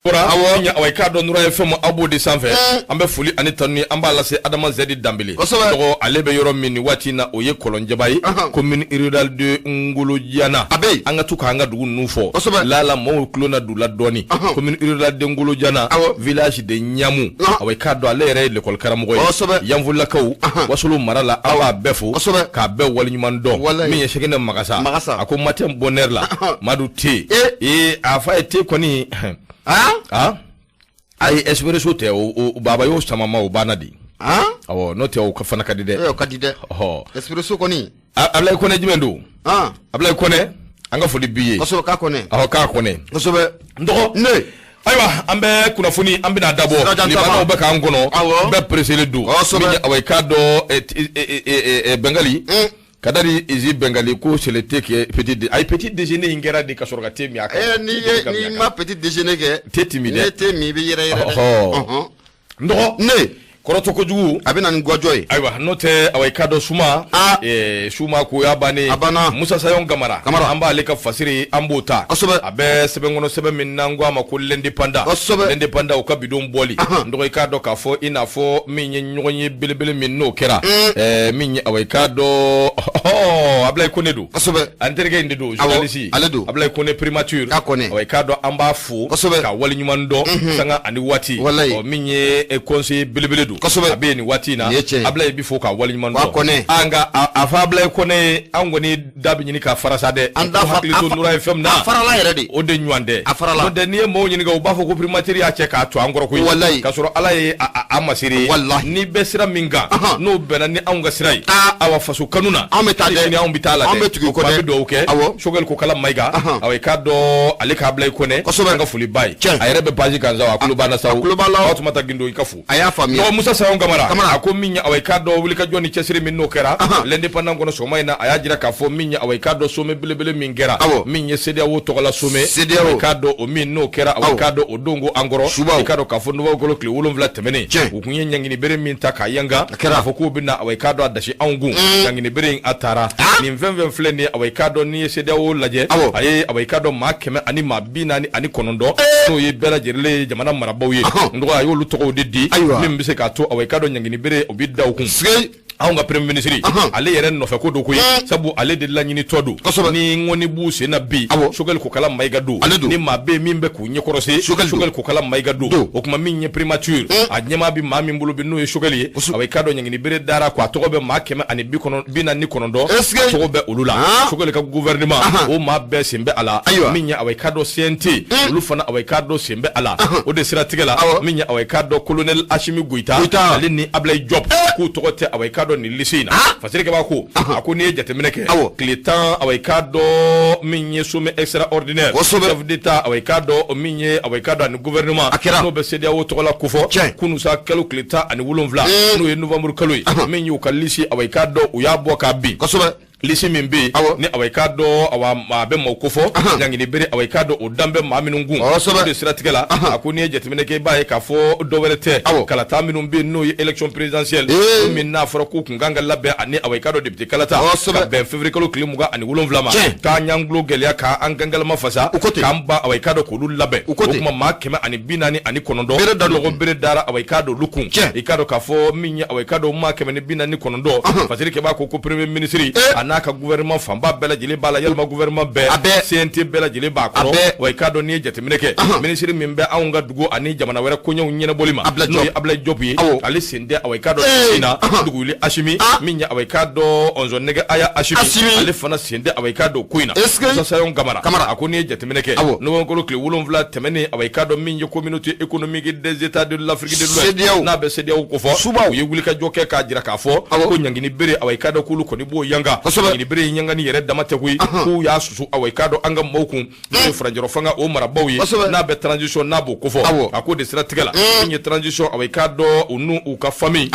Bɔra awa i k'a dɔn Nura FM aw b'o de sanfɛ. An bɛ foli ani tanuni an b'a lase Adama Zɛdi Danbele tɔgɔ, ale bɛ yɔrɔ min nin waati in na, o ye Kɔlɔnjɛba ye, commune rurale de Ngolojana. A bɛ yen. An ka to k'an ka dugu ninnu fɔ lala maaw tulo na don la dɔɔni. Commune rurale de Ngolojana, village de Ɲamu. Awa i k'a dɔn ale yɛrɛ ye l'école karamɔgɔ ye. Yanfolilakaw, Wasolo mara la, an b'a bɛɛ fo k'a bɛɛ waleɲuman dɔn. Min ye Sɛkinɛ Magasa, a ko matin bonheur la Madu te ee a fa ye te kɔni. Aa, ayi, espresso tɛ o, baba y'o sama ma o banna di. Awɔ, n'o tɛ o fana ka di dɛ. O ka di dɛ. Ɔhɔ. Espresso kɔni. Ablaye Kɔnɛ jumɛn don? Ablaye Kɔnɛ, an ka foli b'i ye. Kosɛbɛ, k'a Kɔnɛ. Awɔ, k'a Kɔnɛ. Kosɛbɛ. N dɔgɔ. Ne. Ayiwa, an bɛ kunnafoni, an bɛna dabɔ limanaw bɛ k'an kɔnɔ, bɛɛ pereselen don. Min ye awa i k'a dɔn Bɛngali Kadari izi Bɛngali ko c'est le thé qui est petit, ayi, petit déjeuner in kɛra de ka sɔrɔ ka thé min a kan. N'i ye n'i ma petit déjeuner kɛ, thé ti min dɛ. N'i ye thé min, i bɛ yɛrɛ yɛrɛ dɛ. N dɔgɔ. Ne. Kɔrɔtɔ kojugu. A bɛ na ni gɔjɔ ye. Ayiwa, n'o tɛ awa i k'a dɔn suma. Suma ko y'a bannen. A banna. Musa Sayɔn Kamara. Kamara. An b'ale ka fasiri, an b'o ta. A bɛ sɛbɛn kɔnɔ, sɛbɛn min n'an ko a ma ko L'Indépendant. L'Indépendant, u ka bidon bɔli. N dɔgɔ, i k'a dɔn k'a fɔ i n'a fɔ min ye ɲɔgɔn ye belebele min n'o kɛra min ye awa i k'a dɔn Ablaye Kone don. An terikɛ in de don, journaliste. Ale don. Ablaye Kone, primature. K'a Kone. Awa i k'a dɔn an b'a fo. Ka waleɲuman dɔn sanga ani waati. Walayi. Ɔ, min ye conseiller belebele don. A bɛ yen nin waati in na. Nin ye tiɲɛ ye. Ablaye bɛ fo ka waleɲuman dɔn. K'a Kɔnɛ. Nka a fɔ Ablaye Kone ye, an kɔni da bɛ ɲini ka farasa dɛ. An da Ko hakili to Nura FM na. A farala yɛrɛ de. O de ɲɔgɔn tɛ. A farala. N'o tɛ, n'i ye maaw ɲininka, u b'a fɔ ko primature y'a cɛ k'a to an kɔrɔ koyi. Walayi. K'a sɔrɔ Ala ye a masiri ye. Walahi. N'i bɛ sira min kan, n'o bɛnna ni anw ka sira ye. Awa faso kanu na. Anw bɛ taa dɛ. Hali sini anw bɛ taa la dɛ. Anw bɛ tugu i kɔ dɛ. An bɛ dugawu kɛ. Sogɛli Kokala Mayiga. Awa i k'a dɔn ale ka Ablaye Kone. An ka foli b'a ye. A yɛrɛ bɛ page kan sa, a tulo b'an na sa. A tulo b'a la. Fatumata Gindo, i ka fo. A y'a faamuya. Dɔgɔ Musa Sayɔn Kamara. Kamara. A ko min ye awa i k'a dɔn wulikajɔ ni cɛsiri min n'o kɛra L'Indépendant kɔnɔ sɔgɔma in na, a y'a jira k'a fɔ min ye awa i k'a dɔn sommet belebele min kɛra. Min ye CEDEAO tɔgɔla sommet. CEDEAO. I k'a dɔn o min n'o kɛra awa i k'a dɔn o don ko an kɔrɔ. Subaw. I k'a dɔn k'a fɔ novembre kalo tile 7 tɛmɛnen. U kun ye ɲangini bere min ta k'a yanga. A kɛra. K'a fɔ k'u bɛna awa i k'a dɔn a dasi anw kun. Ɲangini bere in a taara. Nin fɛn fɛn filɛ nin ye, awa i k'a dɔn n'i ye CEDEAO lajɛ. A ye awa i k'a dɔn maa 149, n'o ye bɛɛ lajɛlen ye jamana marabaaw ye. N dɔgɔ, a y'olu tɔgɔw de di. Min bɛ se k'a to awa i k'a dɔn ɲangini bere o bɛ da u kun. Anw ka premier ministre, ale yɛrɛ nɔfɛ ko don koyi, sabu ale de laɲinitɔ don. Ni ŋɔni b'u sen na bi, Sogɛli Kokala Mayiga don. Ale don. Ni maa bɛ yen min bɛ k'u ɲɛkɔrɔse, Sogɛli Kokala Mayiga don. O tuma min ye primature, a ɲɛmaa bɛ maa min bolo bi, n'o ye Sogɛli ye, awa i k'a dɔn ɲangini bere dara ko a tɔgɔ bɛ maa 149, a tɔgɔ bɛ olu la. Sogɛli ka gouvernement, o maa bɛɛ sen bɛ a la. Min ye awa i k'a dɔn CNT, olu fana awa i k'a dɔn sen bɛ a la. O de siratigɛ la, min ye awa i k'a dɔn colonel Asimi Goyita, ale ni Ablaye Diop, k'u tɔgɔ tɛ awa i k'a dɔn nin liste in na. Fasirikɛba ko, a ko n'i ye jateminɛ kɛ tile 10, awa i k'a dɔn min ye sommet extraordinaire chef d'État, awa i k'a dɔn min ye awa i k'a dɔn ani gouvernement, n'o bɛ CEDEAO tɔgɔ la kofɔ, kunun sa kalo tile 17, n'o ye novembre kalo ye, min y'u ka liste, awa i k'a dɔn u y'a bɔ k'a bin. Liste min bɛ yen ni awa i k'a dɔn awa a bɛ maaw kofɔ, ɲangini bere awa i k'a dɔn o dan bɛ maa minnu kun. O de siratigɛ la, a ko n'i ye jateminɛ kɛ, i b'a ye k'a fɔ dɔ wɛrɛ tɛ, kalata minnu bɛ yen n'o ye élection présidentielle min n'a fɔra k'u kun kan ka labɛn ani awa i k'a dɔn député kalata ka bɛn février kalo tile 27 ma, k'an y'an tulo gɛlɛya k'an gangalama fasa k'an ban awa i k'a dɔn k'olu labɛn. O tuma maa 149 lɔgɔ bere dara awa i k'a dɔn olu kun. I k'a dɔn k'a fɔ min ye awa i k'a dɔn maa 149, Fasirikɛba ko premier ministre a n'a ka gouvernement fanba bɛɛ lajɛlen b'a la, yalima gouvernement bɛɛ, A bɛɛ. CNT bɛɛ lajɛlen b'a kɔrɔ. A bɛɛ. Wa i k'a dɔn n'i ye jateminɛ kɛ, ministre min bɛ anw ka dugu ani jamana wɛrɛ koɲɛw ɲɛnabɔli ma, Ablaye n'o ye Diop. Ablaye Diop ye, ale sen tɛ awa i k'a dɔn in na. Duguli Asimi, min ye awa i k'a dɔn Ɔnzɔnɛgɛ Aya Asimi, Asimi. ale fana sen tɛ awa i k'a dɔn ko in na. Est-ce que Musa Sayɔn Kamara, Kamara. a ko n'i ye jateminɛ kɛ, novembre kalo tile 7 tɛmɛnen, awa i k'a dɔn min ye Communauté économique des États de l'Afrique de l'Ouest, CEDEAO. n'a bɛ CEDEAO kofɔ, Subaw. u ye wulikajɔ kɛ k'a jira k'a fɔ ko ɲangini bere awa i k'a dɔn k'olu kɔni b'o yanga. Ɲangini bere in yangani yɛrɛ dama tɛ koyi, k'u y'a susu awa i k'a dɔn an ka maaw kun, n'o ye furancɛrɔ fanga o marabaaw ye, n'a bɛ transition n'a b'o kofɔ. A ko de siratigɛ la, min ye transition awa i k'a dɔn u n'u u ka famille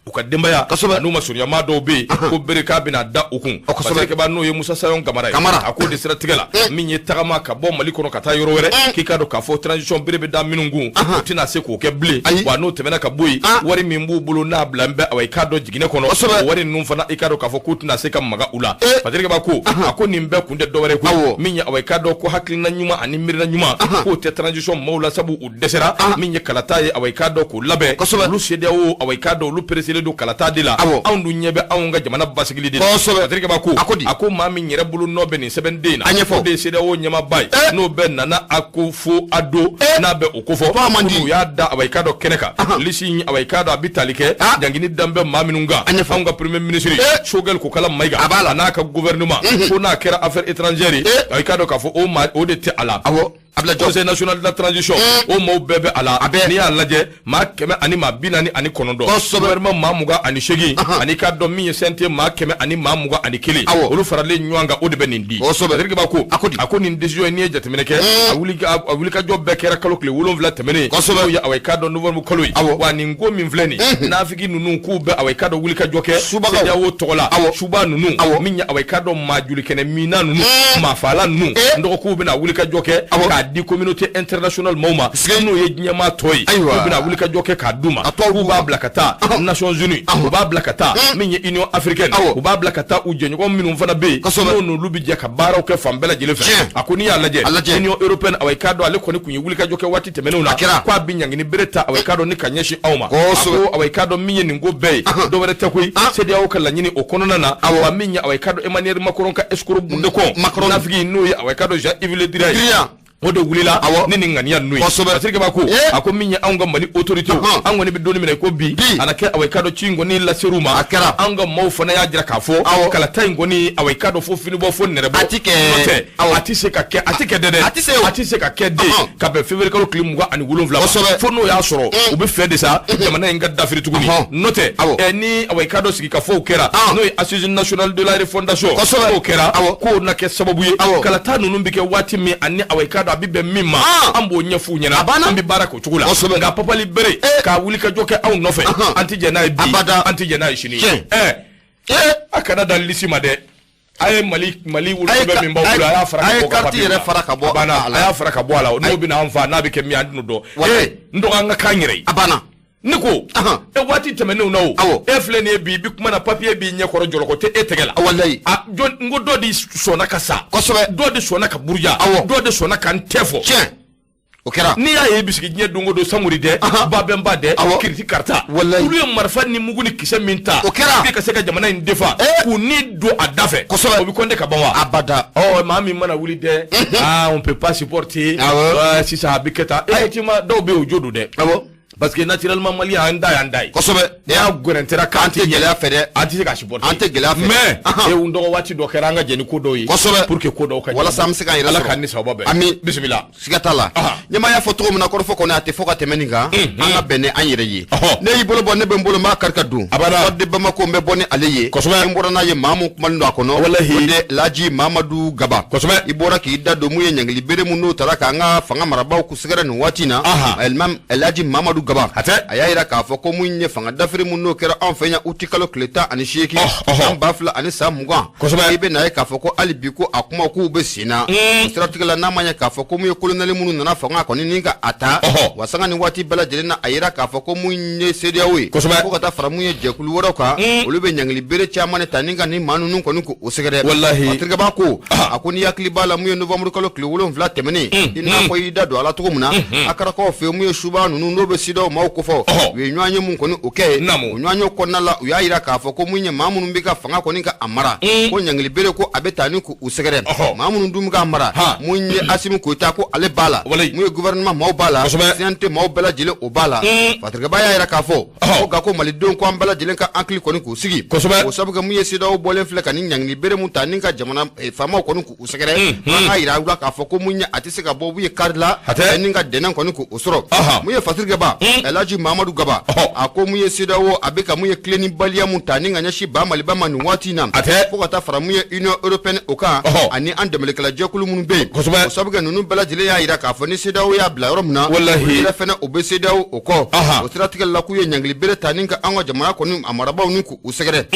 U ka denbaya n'u masurunyamaa dɔw bɛ yen ko bere k'a bɛna da u kun. Patrick Keba, n'o ye Musa Sayon Kamara ye, a k'o de siratigɛ la, min ye tagama ka bɔ Mali kɔnɔ ka taa yɔrɔ wɛrɛ, k'i k'a dɔn k'a fɔ transition bere bɛ da minnu kun, u tɛna se k'o kɛ bilen. Wa n'o tɛmɛna ka bɔ yen, wari min b'u bolo n'a bila n bɛ, awa, i k'a dɔn jiginɛ kɔnɔ, o wari ninnu fana, i k'a dɔn k'a fɔ k'u tɛna se ka maga u la. Patrick Keba ko, a ko nin bɛɛ kun tɛ dɔwɛrɛ ko min ye, awa, i k'a dɔn ko hakilina ɲuman ani miirina ɲuman k'o tɛ transition maaw la, sabu u dɛsɛra min ye kalata ye, awa, i k'a dɔn k'o labɛn. Olu CEDEAO, awa, i k'a dɔn olu pereselen don kalata de la. Anw dun ɲɛ bɛ anw ka jamana basigili de la. Patrick Keba ko, a ko maa min yɛrɛ bolo nɔ bɛ nin sɛbɛnden na, o de ye CEDEAO ɲɛmaaba ye, n'o bɛ Nana Akufo Addo, n'a bɛ o kofɔ. N'u y'a da, awa, i k'a dɔn kɛnɛ kan, lisi in, awa, i k'a dɔn a bɛ tali kɛ jangini dan bɛ maa minnu kan, anw ka premier ministre Choguel Kokala Maïga a n'a ka gouvernement, ko n'a kɛra affaire étrangère ye, i k'a dɔn k'a fɔ o maa o de tɛ a la. Conseil national de la transition, o maaw bɛɛ bɛ a la. N'i y'a lajɛ, maa 149, gouvernement maa 28, ani k'a dɔn min ye CNT maa 121, olu faralen ɲɔgɔn kan, o de bɛ nin di. Patrick Keba ko, a ko nin décision in, n'i ye jateminɛ kɛ, a wulikajɔ bɛɛ kɛra kalo tile 7 tɛmɛnen, n'o ye, awa, i k'a dɔn novembre kalo ye. Wa nin ko min filɛ nin, nafigi ninnu k'u bɛ, awa, i k'a dɔn wulikajɔ kɛ CEDEAO tɔgɔ la, suba ninnu min ye, awa, i k'a dɔn maa jolikɛnɛ minna ninnu, maafaala ninnu, n dɔgɔ, k'u bɛna wulikajɔ kɛ k'a di communauté internationale maaw ma, n'o ye diɲɛmaa tɔ ye, k'u bɛna wulikajɔ kɛ k'a d'u ma, k'u b'a bila ka taa Nations Unies, u b'a bila ka taa min ye Union africaine, u b'a bila ka taa u jɛɲɔgɔn minnu fana bɛ yen, n'o n'olu bɛ jɛ ka baaraw kɛ fan bɛɛ lajɛlen fɛ. A ko n'i y'a lajɛ, Union européenne, awa, i k'a dɔn ale kɔni tun ye wulikajɔ kɛ waati tɛmɛnenw na, k'a bɛ ɲangini bere ta, awa, i k'a dɔn ni ka ɲɛsin aw ma. A ko, awa, i k'a dɔn min ye nin ko bɛɛ ye, dɔwɛrɛ tɛ koyi, CEDEAO ka laɲini o kɔnɔna na. Wa min ye, awa, i k'a dɔn Emmanuel Macron ka escroc bundekɔn nafigi, n'o ye, awa, i k'a dɔn Jean-Yves Le Drian ye, o de wulila ni nin ŋaniya ninnu ye. Patrick Keba ko, a ko min ye anw ka Mali autorité, an kɔni bɛ don min na i ko bi, a na kɛ, awa, i k'a dɔn ci in kɔni laser'u ma. A kɛra. Anw ka maaw fana y'a jira k'a fɔ kalata in kɔni, awa, i k'a dɔn fo fini bɔ fo nɛrɛ bɔ. A ti kɛ. A tɛ se ka kɛ, a tɛ kɛ dɛ. A tɛ se. A tɛ se ka kɛ de ka bɛn février kalo tile 27 ma, fo n'o y'a sɔrɔ u bɛ fɛ de sa jamana in ka dafiri tuguni. N'o tɛ ni, awa, i k'a dɔn sigikafɔw kɛra, n'o ye assise nationale de la refondation, n'o kɛra, k'o na kɛ sababu ye kalata ninnu bɛ kɛ waati min ani, awa, i k'a dɔn a bɛ bɛn min ma, an b'o ɲɛf'u ɲɛna, an bɛ baara k'o cogo la. Nka papali bere k'a wuli ka jɔ kɛ anw nɔfɛ, an tɛ jɛn n'a ye bi, an tɛ jɛn n'a ye sini. A kana da lisi ma dɛ. A ye Mali wolosɛbɛn min b'aw bolo, a y'a fara ka bɔ. A ye carte yɛrɛ fara ka bɔ. A banna, a y'a fara ka bɔ a la. N'o bɛna an fa, n'a bɛ kɛ min ye, an t'o dɔn. N dɔgɔ, an ka k'an yɛrɛ ye. A banna. Ne ko e, waati tɛmɛnenw na, o e filɛ nin ye bi, i bɛ kuma na, papiye b'i ɲɛ kɔrɔ, jɔlɔkɔ tɛ e tɛgɛ la. Walayi. A jɔn n ko dɔ de sɔnna ka sa. Dɔ de sɔnna ka buruja. Dɔ de sɔnna ka n tɛ fɔ. Tiɲɛ, o kɛra. N'i y'a ye i bɛ sigi diɲɛ don o don, samori dɛ, babɛnba dɛ, kiriti karata. Walayi. Olu ye marifa ni mugu ni kisɛ min ta. O kɛra. Ka se ka jamana in defa, k'u ni don a da fɛ. O bɛ kɔnte ka ban wa? Abada. Ɔ, maa min mana wuli dɛ, ah, on peut pas supporter. Sisan a bɛ kɛ tan, effectivement, dɔw bɛ yen, o jo don dɛ. Parce que naturellement, Mali, an da y'an da ye. N'i y'a gɛrɛntɛra k'an tɛ gɛlɛya fɛ dɛ. An tɛ se ka supporter. An tɛ gɛlɛya fɛ. Mais e n dɔgɔ, waati dɔ kɛra, an ka jɛ ni ko dɔw ye. Pour que ko dɔw ka Walasa an bɛ se k'an yɛrɛ sɔrɔ. Ala k'an ni sababa bɛn. Ami. Bisimila. Siga t'a la. Ɲɛmaa y'a fɔ cogo min na, kɔrɔfɔ kɔni, a tɛ fɔ ka tɛmɛ nin kan. An ka bɛn ni an yɛrɛ ye. Ne y'i bolo bɔ, ne bɛ n bolo, n b'a kari ka don. Abada. De Bamako, n bɛ bɔ ni ale ye. N bɔra n'a ye, maa mun kumalen don a kɔnɔ. Walahi. O de Laji Mamadu Gaba. I bɔra k'i da don mun ye ɲangili bere mun n'o taara k'an ka fanga marabaaw sɛgɛrɛ nin waati in na. Laji Mamadu Gaba. A tɛ. A y'a jira k'a fɔ ko mun ye fanga dafiri mun n'o kɛra anw fɛ yan uti kalo tile 18, san 2020. I bɛ n'a ye k'a fɔ ko hali bi ko a kuma k'u bɛ sen na. O siratigɛ la, n'a ma ɲɛ k'a fɔ ko mun ye kolonɛli minnu nana fanga kɔni ni ka a ta. Wa sanga ni waati bɛɛ lajɛlen na, a yira k'a fɔ ko mun ye CEDEAO ye. Fo ka taa fara mun ye jɛkulu wɛrɛw kan. Olu bɛ ɲangili bere caman de ta ni ka nin maa ninnu kɔni k'o sɛgɛrɛ. Walahi. Terikɛba ko, a ko n'i hakili b'a la, mun ye novembre kalo tile 7 tɛmɛnen, i n'a fɔ i y'i da don a la cogo min na, a karakaw fɛ, mun ye suba ninnu n'o bɛ CEDEAO maaw kofɔ, u ye ɲɔgɔn ye mun kɔni o kɛ. O ɲɔgɔn ye kɔnɔna la, u y'a jira k'a fɔ ko mun ye maa minnu bɛ ka fanga kɔni ka a mara, ko ɲangili bere ko a bɛ taa ni k'u sɛgɛrɛ. Maa minnu dun bɛ k'a mara, mun ye Asimi Goyita, ko ale b'a la, mun ye gouvernement maaw b'a la, CNT maaw bɛɛ lajɛlen o b'a la. Fatirikɛba y'a jira k'a fɔ ko nka ko malidenw ko an bɛɛ lajɛlen ka hakili kɔni k'u sigi. O sabu kɛ mun ye, CEDEAO bɔlen filɛ ka ni ɲangili bere mun ta ni ka jamana faamaw kɔni k'u sɛgɛrɛ, an k'a jira u la k'a fɔ ko mun ye a tɛ se ka bɔ mun ye kari la ni ka dɛnɛn kɔni k'o sɔrɔ. Mun ye, Fatirikɛba, Elhaji Mamadu Gaba, a ko mun ye CEDEAO a bɛ ka mun ye tilennibaliya mun ta ni ka ɲɛsin ba Maliba ma nin waati in na, A tɛ. fo ka taa fara mun ye Union européenne o kan, ani an dɛmɛlikɛla jɛkulu minnu bɛ yen, o sabu kɛ ninnu bɛɛ lajɛlen y'a jira k'a fɔ ni CEDEAO y'a bila yɔrɔ min na, Walahi. olu yɛrɛ fɛnɛ u bɛ CEDEAO o kɔ. O siratigɛ la, k'u ye ɲangili bere ta ni ka an ka jamana kɔni a marabaaw ni k'u sɛgɛrɛ.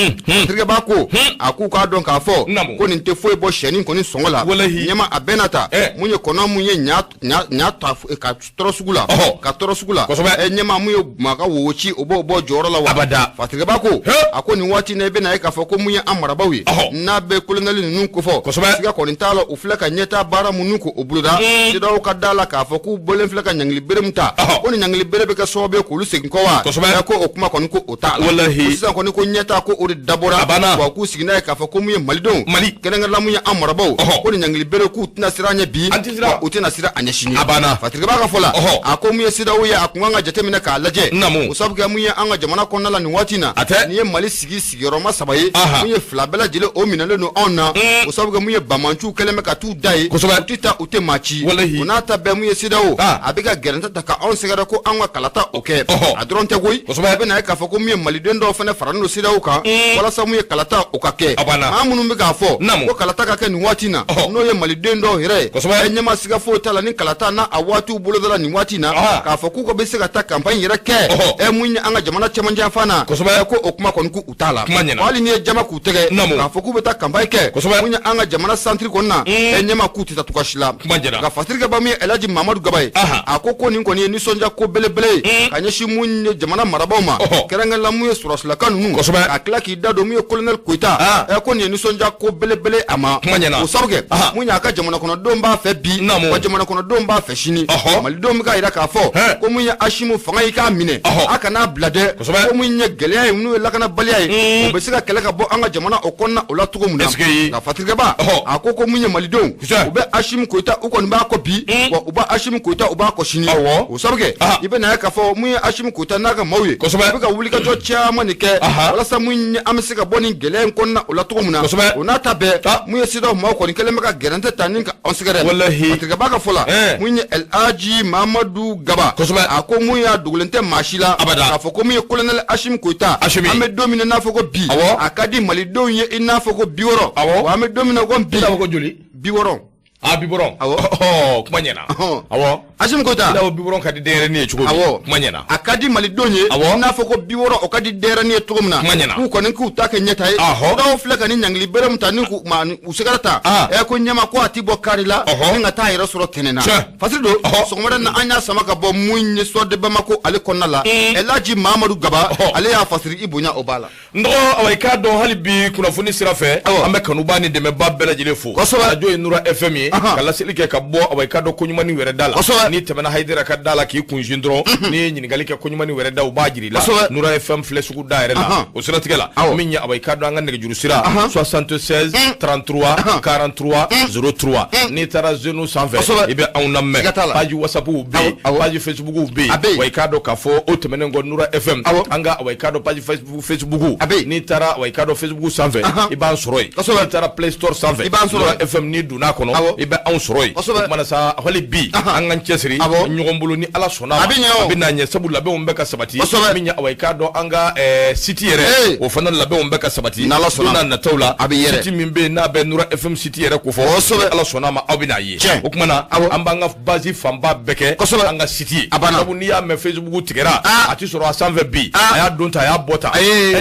Terikɛba ko a k'u k'a dɔn k'a fɔ ko nin tɛ foyi bɔ sɛnin kɔni sɔngɔ la. Walahi. Ɲɛma a bɛɛ n'a ta, mun ye kɔnɔ mun ye ɲa ɲa ɲa ta ka tɔrɔ sugu la, ka tɔrɔ sugu la. Ɲɛma, mun ye maa ka wo ci, o b'o bɔ jɔyɔrɔ la wa? Abada. Fatigɛba ko a ko nin waati in na, i bɛna ye k'a fɔ ko mun ye an marabaaw ye, n'a bɛ kolonɛli ninnu kofɔ, siga kɔni t'a la, u filɛ ka ɲɛtaa baara minnu k'o boloda, CEDEAO ka da la k'a fɔ k'u bɔlen filɛ ka ɲangili bere min ta, ko nin ɲangili bere bɛ kɛ sababu ye k'olu segin kɔ wa? Ko o kuma kɔni, ko o t'a la. Walahi. Ko sisan kɔni, ko ɲɛtaa, ko o de dabɔra. A banna. Wa k'u sigi n'a ye k'a fɔ ko mun ye malidenw, Mali. kɛrɛnkɛrɛnla mun ye an marabaaw, ko nin ɲangili bere, k'u tɛna siran a ɲɛ bi, An tɛ siran. wa u tɛna siran a ɲɛ sini. A banna. Fatigɛba ka fɔ la, a ko mun ye CEDEAO ye, a kun kan ka jateminɛ k'a lajɛ. O sabu kɛ mun ye an ka jamana kɔnɔna la nin waati in na, A tɛ. nin ye Mali sigi sigiyɔrɔma 3 ye, mun ye 2 bɛɛ lajɛlen o minɛlen don anw na. O sabu kɛ mun ye banbaanciw kɛlen bɛ ka t'u da ye, u tɛ taa, u tɛ maa ci. Walahi. O n'a ta bɛɛ, mun ye CEDEAO a bɛ ka gɛrɛntɛ ta ka anw sɛgɛrɛ ko an ka kalata o kɛ. A dɔrɔn tɛ koyi. A bɛ na ye k'a fɔ ko mun ye maliden dɔw fana faralen don CEDEAO kan walasa mun ye kalata o ka kɛ. A banna. Maa minnu bɛ k'a fɔ ko kalata ka kɛ nin waati in na, n'o ye maliden dɔw yɛrɛ ye, ɲɛma, siga foyi t'a la, ni kalata n'a a waatiw bolodala nin waati in na, k'a fɔ k'u ko bɛ se ka taa campagne yɛrɛ kɛ, mun ye an ka jamana cɛmancɛ yanfan na, ko o kuma kɔni, k'u t'a la. Kuma ɲɛna. Hali n'i ye jama k'u tɛgɛ k'a fɔ k'u bɛ taa campagne kɛ, mun ye an ka jamana centre kɔni na, ɲɛma, k'u tɛ taa cogoya si la. Kuma ɲɛna. Nka Fasirikɛba, min ye Elhaji Mamadu Gaba ye, a ko ko nin kɔni ye nisɔndiya ko belebele ye ka ɲɛsin mun ye jamana marabaaw ma, kɛrɛnkɛrɛnla mun ye sɔrɔsilaka ninnu, ka tila k'i da don mun ye colonel Koyita, ko nin ye nisɔndiya ko belebele a ma. Kuma ɲɛna. O sabu kɛ mun ye a ka jamana kɔnɔdenw b'a fɛ bi, wa jamana kɔnɔdenw b'a fɛ sini. Malidenw bɛ k'a jira k'a fɔ ko mun ye Asimu fanga ye, k'a minɛ, a kan'a bila dɛ, ko mun ye gɛlɛya ye, n'o ye lakanabaliya ye, o bɛ se ka kɛlɛ ka bɔ an ka jamana o kɔnɔna o la cogo min na. Est-ce que Nka Fatirikɛba, a ko ko mun ye malidenw, u bɛ Asimu Koyita, u kɔni b'a kɔ bi, wa u b'a Asimu Koyita, u b'a kɔ sini. O sabu kɛ, i bɛ na ye k'a fɔ mun ye Asimu Koyita n'a ka maaw ye, u bɛ ka wulikajɔ caman de kɛ walasa mun ye an bɛ se ka bɔ nin gɛlɛya in kɔnɔna o la cogo min na. O n'a ta bɛɛ, mun ye CEDEAO maaw kɔni kɛlen bɛ ka gɛrɛntɛ ta ni ka an sɛgɛrɛ. Walahi. Fatirikɛba ka fɔ la, mun ye Elhaji Mamadu Gaba, a ko mun y'a dogolen tɛ maa si la Abada. k'a fɔ ko mun ye colonel Asimu Koyita, Asimi. an bɛ don min na n'a fɔ ko bi, a ka di malidenw ye i n'a fɔ ko 60. Wa an bɛ don min na ko bi, I n'a fɔ ko joli? 60. A 60. Awɔ. Kuma ɲɛna. Awɔ. Asimu Koyita. I n'a fɔ 60 ka di denyɛrɛnin ye cogo min. Kuma ɲɛna. A ka di malidenw ye i n'a fɔ ko 60, o ka di denyɛrɛnin ye cogo min na. Kuma ɲɛna. K'u kɔni k'u ta kɛ ɲɛta ye. Dɔw filɛ ka ni ɲangili bere min ta ni k'u ma u sɛgɛrɛ ta. Ko ɲɛma, ko a ti bɔ kari la ni ka taa yɛrɛ sɔrɔ tɛnɛ na. Fasiri don, sɔgɔmada na an y'a sama ka bɔ mun ye Soir de Bamako ale kɔnɔna la. Elhaji Mamadu Gaba, ale y'a fasiri, i bonya o b'a la. N dɔgɔ, awa, i k'a dɔn hali bi kunnafoni sira fɛ, an bɛ kanuba ni dɛmɛba bɛɛ lajɛlen fo. Arajo ye Nura FM ye, ka laseli kɛ ka bɔ, awa, i k'a dɔn, koɲuman ni wɛrɛ da la. N'i tɛmɛna Hayidara ka da la k'i kunsin dɔrɔn, n'i ye ɲininkali kɛ koɲuman ni wɛrɛ da, u b'a jira i la. Nura FM filɛ sugu da yɛrɛ la. O siratigɛ la, min ye, awa, i k'a dɔn, an ka nɛgɛjuru sira 76 33 43 03. N'i taara Zeno sanfɛ, i bɛ anw lamɛn. Page WhatsApp bɛ yen, page Facebook bɛ yen. Wa i k'a dɔn k'a fɔ o tɛmɛnen kɔ, Nura FM, an ka, awa, i k'a dɔn, page Facebook, n'i taara, wa i k'a dɔn, Facebook sanfɛ, i b'an sɔrɔ yen. N'i taara Play Store sanfɛ, I b'an sɔrɔ Nura FM, n'i donna a kɔnɔ, i bɛ anw sɔrɔ yen. O kumana sa, hali bi an k'an cɛsiri ɲɔgɔn bolo, ni Ala sɔnna A bɛ ɲɛ o. a bɛ na ɲɛ, sabu labɛnw bɛ ka sabati. Min ye, awa, i k'a dɔn, an ka site yɛrɛ, o fana labɛnw bɛ ka sabati. N'Ala sɔnna. Don n'a nataw la, A bɛ yɛrɛ. site min bɛ yen n'a bɛ Nura FM site yɛrɛ ko fɔ, ni Ala sɔnna a ma, aw bɛ n'a ye. O kumana, an b'an ka base fanba bɛɛ kɛ an ka site ye. A banna. Sabu n'i y'a mɛn Facebook tigɛra, a ti sɔrɔ a sanfɛ bi, a y'a don ta, a y'a bɔ ta.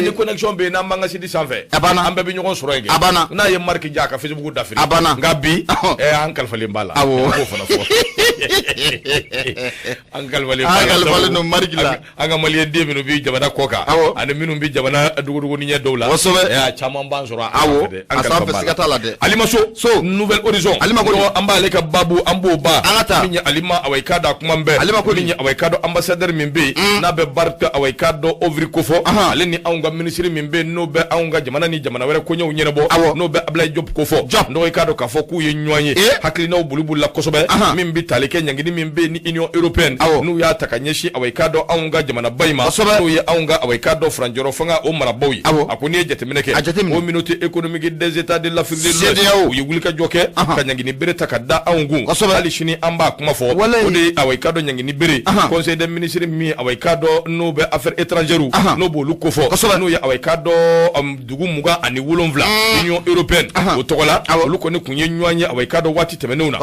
Ni connexion bɛ yen, n'an b'an ka site sanfɛ, A banna. an bɛɛ bɛ ɲɔgɔn sɔrɔ yen kɛ. A banna. N'a ye marque ja, a ka Facebook dafiri. A banna. Nka bi, an kalifalen b'a la. An b'o fana fɔ, an kalifalen b'a An la. kalifalen don marque la. An ka maliyɛn den minnu bɛ jamana kɔ kan, ani minnu bɛ jamana dogodogonin ɲɛ dɔw la, a caman b'an sɔrɔ a sanfɛ dɛ. An A kalifa sanfɛ, b'a la. siga t'a la dɛ. Alima So, Nouvel Horizon. Alima ko di? An b'ale ka babu, an b'o ba. An ka taa. Min ye Alima, awa, i k'a dɔn, a kuma bɛɛ. Alima ko di? Min ye, awa, i k'a dɔn, ambassadeur min bɛ yen n'a bɛ Barth, awa, i k'a dɔn, Ovri kofɔ, ale ni anw ka ministre min bɛ yen n'o bɛ anw ka jamana ni jamana wɛrɛ koɲɛw ɲɛnabɔ, n'o bɛ Ablaye Diop kofɔ. Diop. Dɔgɔ, i k'a dɔn k'a fɔ k'u ye ɲɔgɔn ye, hakilinaw boli bolila kosɛbɛ, min bɛ tali kɛ ɲangini min bɛ yen ni Union européenne n'u y'a ta ka ɲɛsin awa i k'a dɔn anw ka jamanaba in ma, n'o ye anw ka awa i k'a dɔn furancɛrɔ fanga o marabaw ye. A ko n'i ye jateminɛ kɛ, communauté économique des États de l'Afrique de l'Ouest, u ye wulikajɔ kɛ ka ɲangini bere ta ka da anw kun. Hali sini an b'a kuma fɔ, o de ye awa i k'a dɔn ɲangini bere conseil des ministres min awa i k'a dɔn n'o bɛ affaires étrangères n'o b'olu kofɔ, n'o ye awa i k'a dɔn dugu 27 Union européenne o tɔgɔ la, olu kɔni tun ye ɲɔgɔn ye awa i k'a dɔn waati tɛmɛnenw na.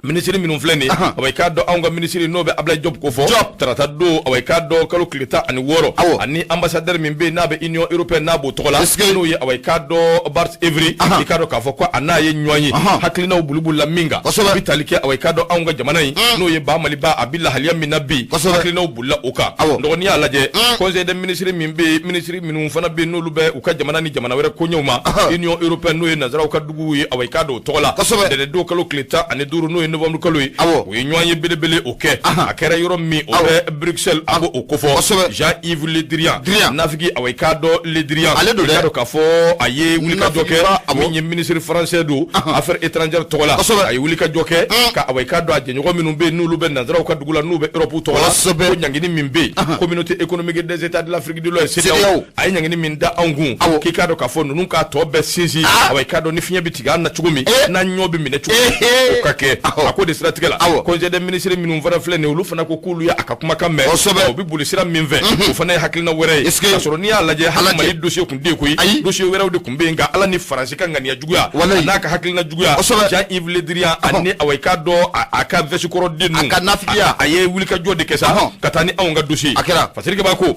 Minisiri minnu filɛ nin ye, awa i k'a dɔn anw ka minisiri n'o bɛ Ablaye Diop kofɔ tarata don, awa i k'a dɔn kalo tile 16, ani ambassadeur min bɛ yen n'a bɛ Union européenne n'a b'o tɔgɔ la, n'o ye awa i k'a dɔn Bart Evry, i k'a dɔn k'a fɔ ko a n'a ye ɲɔgɔn ye, hakilinaw bolibolila min kan, a bɛ tali kɛ awa i k'a dɔn anw ka jamana in, n'o ye ba Maliba, a bɛ lahaliya min na bi, hakilinaw bolila o kan. Dɔgɔnin y'a lajɛ, conseil des ministres min bɛ yen, minisiri minnu fana bɛ yen n'olu bɛ u ka jamana ni jamana wɛrɛ koɲɛw ma, Union européenne n'o ye nansaraw ka dugu ye, awa i k'a dɔn o tɔgɔ la, ntɛnɛndon kalo tile 15, n'o ye novembre kalo ye, u ye ɲɔgɔn ye belebele o kɛ. A kɛra yɔrɔ min, o bɛ Bruxelles, a b'o kofɔ. Jean-Yves Le Drian, nafigi, awa i k'a dɔn Le Drian, ale don dɛ, i k'a dɔn k'a fɔ a ye wulikajɔ kɛ, min ye ministre français don affaires étrangères tɔgɔ la, a ye wulikajɔ kɛ ka awa i k'a dɔn a jɛɲɔgɔn minnu bɛ yen n'olu bɛ nansaraw ka dugu la, n'u bɛ Europe tɔgɔ la, ko ɲangini min bɛ yen, communauté économique des États de l'Afrique de l'Ouest, CEDEAO, a ye ɲangini min da anw kun, k'i k'a dɔn k'a fɔ ninnu k'a tɔ bɛɛ sinsin, awa i k'a dɔn ni fiɲɛ bɛ tigɛ an na cogo min, n'an ɲɔ bɛ minɛ cogo min, o ka kɛ. A ko de siratigɛ la, conseil des ministres minnu fana filɛ nin ye, olu fana ko k'olu ye a ka kumakan mɛn, o bɛ boli sira min fɛ, o fana ye hakilina wɛrɛ ye. K'a sɔrɔ n'i y'a lajɛ, hali Mali dossier kun tɛ yen koyi, dossier wɛrɛw de tun bɛ yen, nka Ala ni Faransi ka ŋaniya juguya n'a ka hakilina juguya, Jean-Yves Le Drian ani awa i k'a dɔn a ka veste kɔrɔ den ninnu, a ka nafigiya, a ye wulikajɔ de kɛ sa ka taa ni anw ka dossier. A kɛra. Fasirikɛ b'a ko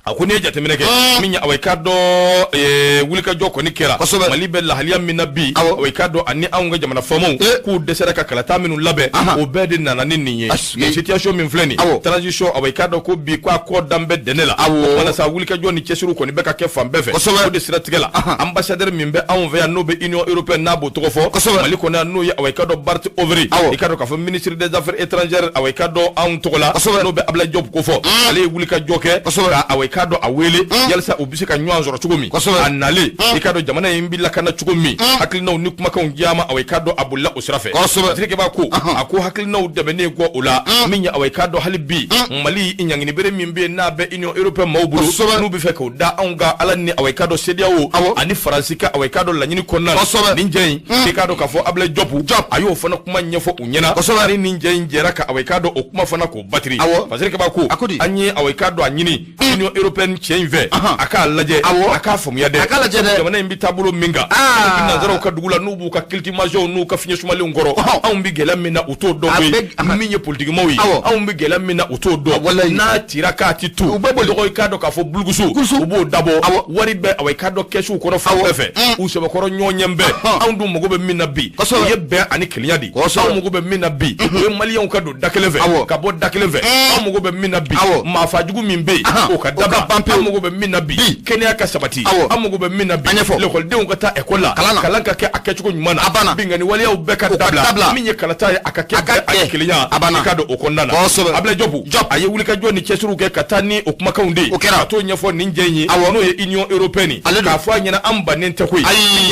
a ko n'i ye jateminɛ kɛ, min ye awa i k'a dɔn wulikajɔ kɔni kɛra, Mali bɛ lahaliya min na bi, awa i k'a dɔn ani anw ka jamana faamaw k'u dɛsɛra ka kalata minnu labɛn, o bɛɛ de nana ni nin ye. Nin situation min filɛ nin, transition, awa i k'a dɔn ko bi k'a kɔ dan bɛ dɛnɛ la, walasa wulikajɔ ni cɛsiriw kɔni bɛ ka kɛ fan bɛɛ fɛ. O de siratigɛ la, ambassadeur min bɛ anw fɛ yan, n'o bɛ Union européenne n'a b'o tɔgɔ fɔ Mali kɔnɔ yan, n'o ye awa i k'a dɔn Bart Evry, i k'a dɔn k'a fɔ ministre des affaires étrangères, awa i k'a dɔn anw tɔgɔ la, n'o bɛ Ablaye Diop kofɔ, ale ye wulikajɔ kɛ ka awa i k'a dɔn a wele yalisa u bɛ se ka ɲɔgɔn sɔrɔ cogo min. A nalen, i k'a dɔn jamana in bɛ lakana cogo min, hakilinaw ni kumakanw caman, awa i k'a dɔn a bolila o sira fɛ. Fasirikɛ b'a ko a ko hakilinaw dɛmɛnen kɔ o la, min ye awa i k'a dɔn hali bi Mali ɲanginibere min bɛ yen n'a bɛ Union européenne maaw bolo, n'u bɛ fɛ k'o da anw kan, Ala ni awa i k'a dɔn CEDEAO ani Faransi ka awa i k'a dɔn laɲini kɔnɔna na, nin jɛ in, i k'a dɔn k'a fɔ Ablaye Diop a y'o fana kuma ɲɛfɔ u ɲɛna, ani nin jɛ in jɛra ka awa i k'a dɔn o kuma fana k'o batiri. Fasirikɛ b'a ko an ye awa i k'a dɔn a ɲini Union européenne cɛ in fɛ, a k'a lajɛ, a k'a faamuya dɛ, a k'a lajɛ dɛ, jamana in bɛ taabolo min kan, nansaraw ka dugu la, n'u b'u ka climatisation n'u ka fiɲɛ sumalenw kɔrɔ, anw bɛ gɛlɛya min na u t'o dɔn koyi. Min ye politikimaw ye, anw bɛ gɛlɛya min na u t'o dɔn. N'a cira k'a ti tu, dɔgɔ i k'a dɔn k'a fɔ bulukusu u b'o dabɔ, wari bɛ awa i k'a dɔn kɛsiw kɔnɔ fan bɛɛ fɛ, u sɛbɛkɔrɔ ɲɔgɔn ɲɛ bɛɛ. Anw dun mago bɛ min na bi, o ye bɛn ani kelenya de. Anw mago bɛ min na bi, o ye maliyɛnw ka don da kelen fɛ ka bɔ da kelen fɛ. Anw mago bɛ min na bi, maafajugu min bɛ yen, o ka dabila. Anw mago bɛ min na bi, kɛnɛya ka sabati. Anw mago bɛ min na bi, lekɔlidenw ka taa ekɔli la, kalan ka kɛ a kɛcogo ɲuman na, binkanni waleyaw bɛɛ ka dabila. Min ye kalata ye, a ka kɛ bɛn ani kelenya, i k'a dɔn o kɔnɔna na. Ablaye Diop a ye wulikajɔ ni cɛsiriw kɛ ka taa ni o kumakanw de ye, ka t'o ɲɛfɔ nin jɛ in ye, n'o ye Union européenne ye, k'a fɔ a ɲɛna an bannen tɛ koyi.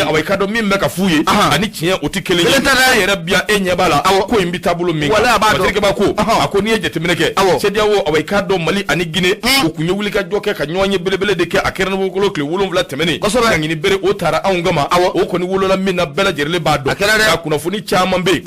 Awa i k'a dɔn min bɛ ka f'u ye ani tiɲɛ o tɛ kelen ye. E yɛrɛ bi yan, e ɲɛ b'a la ko in bɛ taabolo min kan. Fasirikɛ b'a ko a ko n'i ye jateminɛ kɛ, CEDEAO, awa i k'a dɔn Mali ani Guinée, u kun ye wulikajɔ kɛ ka ɲɔgɔn ye belebele de kɛ. A kɛra nowanburukalo tile 7 tɛmɛnen, ɲangini bere o taara anw kama, o kɔni wolola min na, bɛɛ lajɛlen b'a dɔn. Nka kunnafoni caman bɛ yen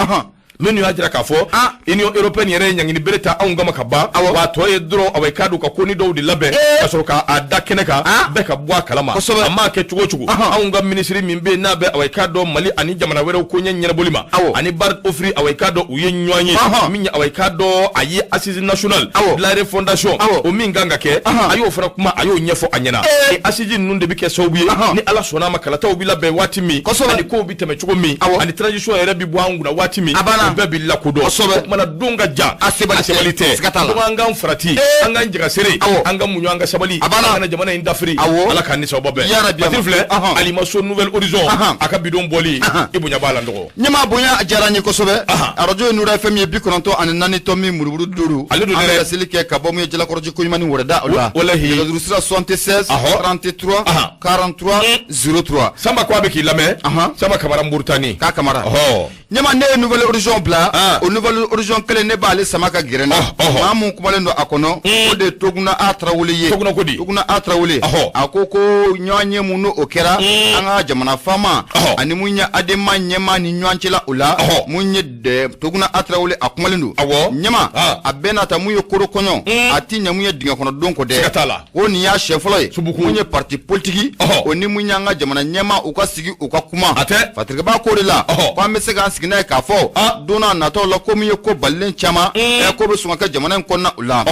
minnu y'a jira k'a fɔ Union européenne yɛrɛ ye ɲangini bere ta anw kama ka ban, wa a tɔ ye dɔrɔn awa i k'a dɔn ka koni dɔw de labɛn ka sɔrɔ k'a da kɛnɛ kan, bɛɛ ka bɔ a kalama. A m'a kɛ cogo o cogo, anw ka minisiri min bɛ yen n'a bɛ awa i k'a dɔn Mali ani jamana wɛrɛw koɲɛ ɲɛnabɔli ma, ani Bart Evry, awa i k'a dɔn u ye ɲɔgɔn ye, min ye awa i k'a dɔn a ye assise nationale de la refondation o min kan ka kɛ, a y'o fana kuma, a y'o ɲɛfɔ a ɲɛna. Ni assise ninnu de bɛ kɛ sababu ye, ni Ala sɔnna a ma, kalataw bɛ labɛn waati min, ani kow bɛ tɛmɛ cogo min, ani transition yɛrɛ bɛ bɔ an kunna waati min, o bɛɛ bɛ lakodɔn. O kumana don ka jan, a sebali tɛ. Donc an k'an farati, an k'an jagasere, an ka muɲu, an ka sabali, an kana jamana in dafiri. Ala k'an ni sababa bɛn. Patiri filɛ, Alimaso Nouvel Horizon, a ka bidon bɔli, i bonya b'a la n dɔgɔ. Ɲɛmaa bonya diyara n ye kosɛbɛ. Arajo ye Nura FM ye, 94 tomi murumuru duuru. Ale don dɛ. An bɛ laseli kɛ ka bɔ mun ye Jalakɔrɔji koɲuman ni wɛrɛda o la. Walahi. Nɛgɛjuru sira 76 33 43 03. Sanba ko a bɛ k'i lamɛn. Sanba Kamara Mauritanie. K'a Kamara. Ɔhɔ. Ɲɛma, ne ye Nouvel Horizon bila. O Nouvel Horizon kelen, ne b'ale sama ka gɛrɛ n na. Maa mun kumalen don a kɔnɔ, o de ye Toguna A Tarawele ye. Toguna ko di? Toguna A Tarawele, a ko ko ɲɔgɔn ye mun n'o o kɛra an ka jamana faama ani mun ye ADEMA ɲɛmaa ni ɲɔgɔn cɛla o la. Mun ye Toguna A Tarawele, a kumalen don. Ɲɛma, a bɛɛ n'a ta, mun ye koro kɔɲɔ, a ti ɲɛ mun ye dingɛ kɔnɔ don kɔ dɛ. Siga t'a la. Ko nin y'a siɲɛ fɔlɔ ye mun ye parti politique o ni mun y'an ka jamana ɲɛmaa u ka sigi u ka kuma. A tɛ. Fatirikɛba ko de la ko an bɛ se k'an sigi n'a ye k'a fɔ don n'a nataw la ko min ye ko balilen caman ko bɛ sɔn ka kɛ jamana in kɔnɔna o la.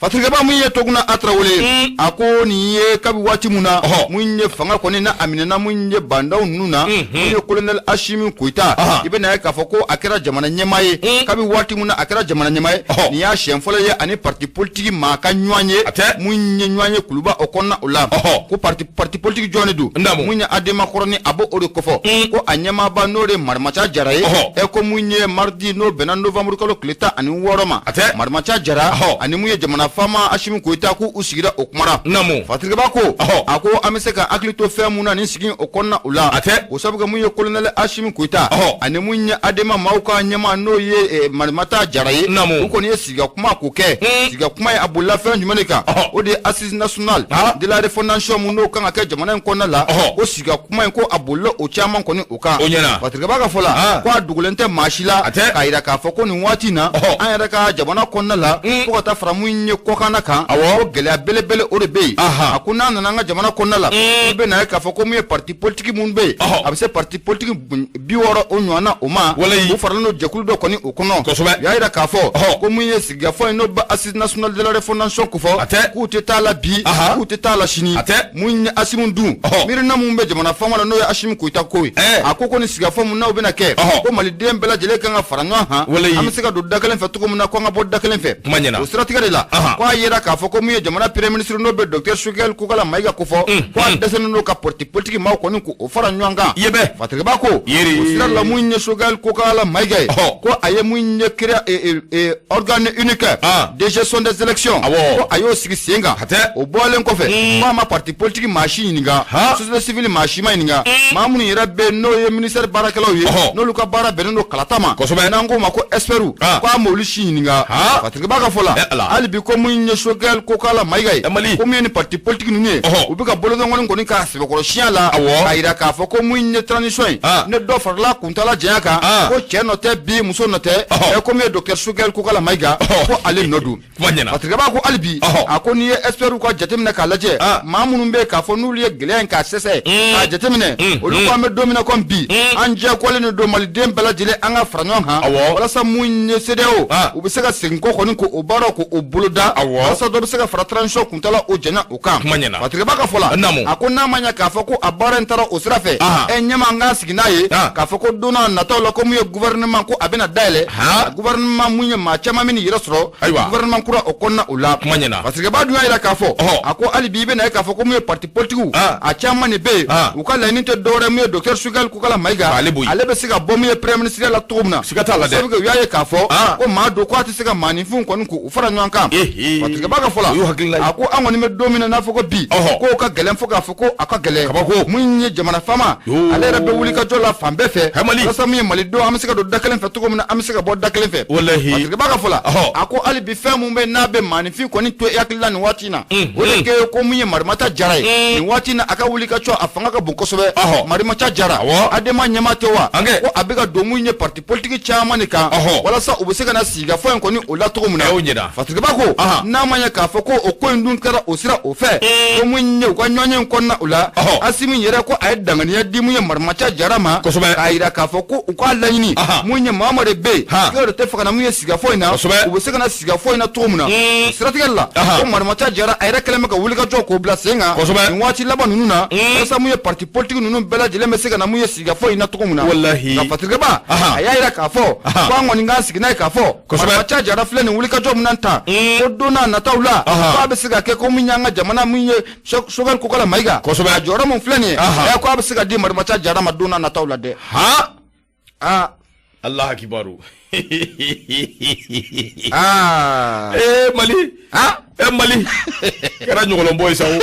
Fatirikɛba, mun ye Toguna A Tarawele, a ko nin ye kabi waati mun na mun ye fanga kɔni na a minɛna mun ye bandaw ninnu na, mun ye colonel Asimi Goyita, i bɛ na ye k'a fɔ ko a kɛra jamana ɲɛmaa ye. Kabi waati mun na a kɛra jamana ɲɛmaa ye, nin y'a siɲɛ fɔlɔ ye ani parti politique maa ka ɲɔgɔn ye. A tɛ. Mun ye ɲɔgɔn ye Kuluba o kɔnɔna o la. Ko parti politique jɔn de don? Mun ye ADEMA kɔrɔni, a b'o o de kofɔ, ko a ɲɛmaaba n'o de Marimaca Jara ye. Ko mun ye mardi n'o bɛnna novembre kalo tile 16 ma, A tɛ. Marimaca Jara ani mun ye jamana faama Asimi Goyita, k'u sigira o kumara. Fatirikɛba ko a ko an bɛ se ka hakili to fɛn mun na nin sigi o kɔnɔna o la. A tɛ. O sabu kɛ mun ye colonel Asimi Goyita ani mun ye ADEMA maaw ka ɲɛmaa n'o ye Marimata Jara ye, u kɔni ye sigi kuma k'o kɛ. Sigi kuma ye, a bolila fɛn jumɛn de kan? O de ye assise nationale de la refondation mun n'o kan ka kɛ jamana in kɔnɔna la. Ko sigi kuma in, ko a bolila o caman kɔni o kan. O ɲɛna. Fatirikɛba ka fɔ la ko a dogolen tɛ maa si la A tɛ. k'a yira k'a fɔ ko nin waati in na, an yɛrɛ ka jamana kɔnɔna la, fo ka taa fara mun ye kɔkanna kan, ko gɛlɛya belebele o de bɛ yen. A ko n'a nana an ka jamana kɔnɔna la, i bɛ na ye k'a fɔ ko mun ye parti politique mun bɛ yen, a bɛ se parti politique 60 o ɲɔgɔnna o ma. U faralen don jɛkulu dɔ kɔni o kɔnɔ. U y'a yira k'a fɔ ko mun ye sigikafɔ in n'o bɛ assise nationale de la refondation kofɔ, A tɛ. k'u tɛ taa la bi, k'u tɛ taa la sini. A tɛ. Mun ye Asimi dun, miirina mun bɛ jamana faama la n'o ye Asimi Goyita ko ye, a ko ni sigikafɔ mun n'aw bɛna kɛ, ko maliden bɛɛ lajɛlen kan ka fara ɲɔgɔn kan, an bɛ se ka don da kelen fɛ cogo min na, ko an ka bɔ da kelen fɛ. Kuma ɲɛna. O siratigɛ de la, ko a yera k'a fɔ ko mun ye jamana premier ministre n'o bɛ docteur Choguel Kokala Mayiga kofɔ, ko a dɛsɛlen don ka parti politique maaw kɔni k'o fara ɲɔgɔn kan. Yebɛ. Fatirikɛba ko o sira la, mun ye Choguel Kokala Mayiga ye, ko a ye mun ye créé organe unique de gestion des élections, ko a y'o sigi sen kan. A tɛ. O bɔlen kɔfɛ, ko a ma parti politique maa si ɲininka, société civile maa si ma ɲininka, maa minnu yɛrɛ bɛ yen n'o ye ministère baarakɛlaw ye, n'olu ka baara bɛnnen don kalata ma, n'an k'o ma ko experts, ko a m'olu si ɲininka. Fatirikɛba ka fɔ la, hali bi ko mun ye Choguel Kokala Mayiga ye, ko mun ye ni parti politique ninnu ye, u bɛ ka bolodɔnkɔni kɔni k'a sɛbɛkɔrɔ siɲɛ la, k'a yira k'a fɔ ko mun ye transition ye, ne dɔ farala kuntala janya kan, ko cɛ nɔ tɛ bi, muso nɔ tɛ. Ko min ye docteur Choguel Kokala Mayiga, ko ale nɔ don. Kuma ɲɛna. Fatirikɛba ko hali bi, a ko n'i ye experts ka jateminɛ k'a lajɛ, maa minnu bɛ yen k'a fɔ n'olu ye gɛlɛya in k'a sɛsɛ k'a jateminɛ, olu ko an bɛ don min na komi bi, an jɛkɔlen de don maliden bɛɛ lajɛlen an ka fara ɲɔgɔn kan, walasa mun ye CEDEAO u bɛ se ka segin kɔ kɔni k'o baaraw k'o boloda, walasa dɔ bɛ se ka fara transition kuntala o janya o kan. Kuma ɲɛna. Fatirikɛba ka fɔ la, a ko n'a ma ɲɛ k'a fɔ ko a baara in taara o sira fɛ, ɲɛma, an k'an sigi n'a ye k'a fɔ ko don n'a nataw la, ko mun ye gouvernement ko a bɛna dayɛlɛ, gouvernement mun ye maa caman min yɛrɛ sɔrɔ, gouvernement kura o kɔnɔna o la. Kuma ɲɛna. Fatirikɛba dun y'a yira k'a fɔ, a ko hali bi i bɛna ye k'a fɔ ko mun ye parti politique a caman de bɛ yen, u ka laɲini tɛ dɔwɛrɛ mun ye docteur Choguel Kokala Mayiga ale bɔ yen. Ale bɛ se ka bɔ mun ye premier ministre la cogo min na. Siga t'a la dɛ. Sabu u y'a ye k'a fɔ ko maa don ko a tɛ se ka maaninfinw kɔni k'u fara ɲɔgɔn kan. Fatirikɛba ka fɔ la, O y'u hakilina ye. a ko an kɔni bɛ don min na n'a fɔ ko bi, k'o ka gɛlɛn fo k'a fɔ ko a ka gɛlɛn. Kabako. Mun ye jamana faama, ale yɛrɛ bɛ wuli ka jɔ la fan bɛɛ fɛ, Mali. walasa mun ye malidenw an bɛ se ka don da kelen fɛ cogo min na, an bɛ se ka bɔ da kelen fɛ. Fatirikɛba ka fɔ la, a ko hali bi fɛn mun bɛ n'a bɛ maaninfin kɔni to i hakili la nin waati in na, o de kɛ ko mun ye Marimata Jara ye nin waati in na, a ka wuli ka jɔ a fanga ka bon kosɛbɛ. Marimata Jara, ADEMA ɲɛmaa tɛ wa? Ko a bɛ ka don mun ye parti politique caman de kan, walasa u bɛ se ka na sigikafɔ in kɔni o la cogo min na. O ɲɛna. Fatirikɛba ko n'a ma ɲɛ k'a fɔ ko o ko in dun kɛra o sira o fɛ, ko mun ye u ka ɲɔgɔnye in kɔnɔna o la, Asimi yɛrɛ ko a ye danganiya di mun ye Marimata Jara ma, k'a yira k'a fɔ ko u k'a laɲini mun ye maa o maa de bɛ yen, k'e de tɛ fɛ ka na mun ye sigikafɔ in na, u bɛ se ka na sigikafɔ in na cogo min na. O siratigɛ la, ko Marimata Jara a yɛrɛ kɛlen bɛ ka wulikajɔ k'o bila sen kan nin waati laban ninnu na, walasa mun ye parti politique ninnu bɛɛ lajɛlen bɛ se ka na mun ye sigikafɔ in na cogo min na. Nka Fatirikɛba a y'a yira k'a fɔ ko an kɔni k'an sigi n'a ye k'a fɔ Marimata Jara filɛ nin wulikajɔ min na tan, ko don n'a nataw la, k'a bɛ se ka kɛ ko mun y'an ka jamana mun ye Choguel Kokala Mayiga, a jɔyɔrɔ mun filɛ nin ye, ko a bɛ se ka di Marimata Jara ma don n'a nataw la dɛ. Allah akibaru. Mali. Mali. Kɛra ɲɔgɔlɔnbɔ ye sa o.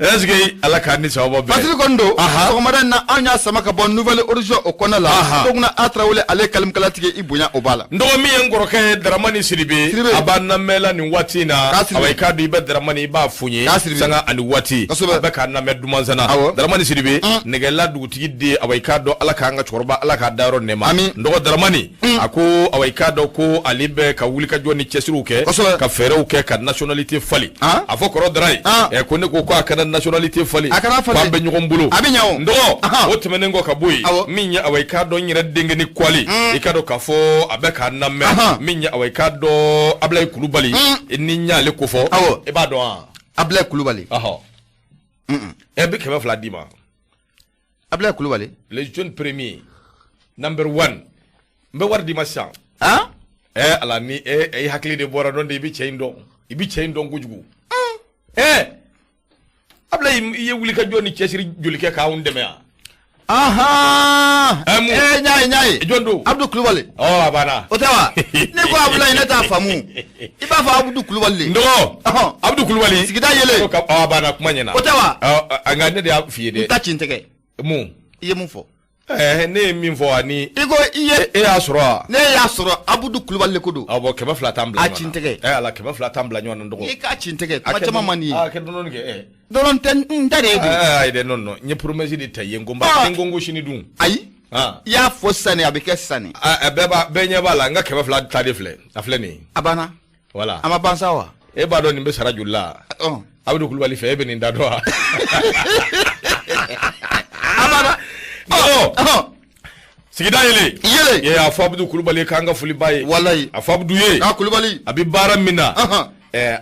Est-ce que Ala k'an ni sababa bɛn. Fasiri kɔni don sɔgɔmada in na, anw y'a sama ka bɔ Nouvel Horizon o kɔnɔna la. Toguna A Tarawele, ale kalimkalatigi, i bonya o b'a la. N dɔgɔ, min ye n kɔrɔkɛ ye, Daramani Sidibe, Sidibe. a b'an lamɛnla nin waati in na. K'a Sidibe. Awa, i k'a dɔn i bɛ Daramani, i b'a fo n ye K'a Sidibe. sanga ani waati. A bɛ k'an lamɛn Dumansana. Daramani Sidibe, nɛgɛla dugutigi den, awa, i k'a dɔn Ala k'an ka cɛkɔrɔba, Ala k'a dayɔrɔ nɛɛma. Ami. N dɔgɔ Daramani, a ko awa, i k'a dɔn ko ale bɛ ka wulikajɔ ni cɛsiriw kɛ, ka fɛɛrɛw kɛ ka nationalité falen. A fɔ kɔrɔ Dara ye ko ne ko ko a kana nationalité falen, A kana falen. ko an bɛ ɲɔgɔn bolo. A bɛ ɲɛ o. N dɔgɔ, o tɛmɛnen kɔ ka bɔ yen, min ye awa, i k'a dɔn n yɛrɛ denkɛni Kwali, i k'a dɔn k'a fɔ a bɛ k'a lamɛn. Min ye awa, i k'a dɔn Abilayi Kulubali, ni n y'ale kofɔ, i b'a dɔn wa? Abilayi Kulubali. Ɔhɔ, ɛ bɛ 200 d'i ma. Abilayi Kulubali. Le jeune premier number one, n bɛ wari d'i ma sisan. Ɛ ala, ni e i hakili de bɔra dɔn de, i bɛ cɛ in dɔn, i bɛ cɛ in dɔn kojugu. Ɛ Abilayi, i ye wulikajɔ ni cɛsiri joli kɛ k'anw dɛmɛ yan? Ahan. Ɛ mun? Ee, n y'a ye, n y'a ye. Jɔn don? Abudu Kulubali. Ɔ, a banna. O tɛ wa? Ne ko Abulayi, ne t'a faamu. I b'a fɔ Abudu Kulubali de. N dɔgɔ, Abudu Kulubali. Sigida yelen. Ɔ, a banna, kuma ɲɛna. O tɛ wa? Ɔ, nka ne de y'a f'i ye dɛ. N ta ci n tɛgɛ. Mun? I ye mun fɔ? Ɛɛ, ne ye min fɔ ani. I ko i ye. E y'a sɔrɔ wa? Ne y'a sɔrɔ, Abudu Kulubali de ko don. Awɔ, 200 t'an bila A ɲɔgɔn na. ci n tɛgɛ. Ɛ ala, 200 t'an bila ɲɔgɔn na, n dɔgɔ. I k'a ci n tɛgɛ, kuma caman man di ye. A kɛ dɔɔni kɛ ɛ. Dɔrɔn tɛ, n ta de ye. Ɛɛ ayi dɛ, non non, n ye promesse de ta i ye, n ko n b'a, ni n ko n ko sini dun. Ayi. I y'a fɔ sisan de, a bɛ kɛ sisan de. Bɛɛ b'a, bɛɛ ɲɛ b'a la, n ka 200 ta de filɛ, a filɛ nin ye. A banna. Voilà. A ma ban sa wa? E b'a dɔn nin bɛ sara joli la? Abudu Kulubali fɛ, e bɛ nin da dɔn wa? A banna. Ɔ, sigida yelen. Yelen. Ye a fɔ Abudu Kulubali k'an ka foli b'a ye. Walayi. A fɔ Abudu ye. A Kulubali. A bɛ baara min na.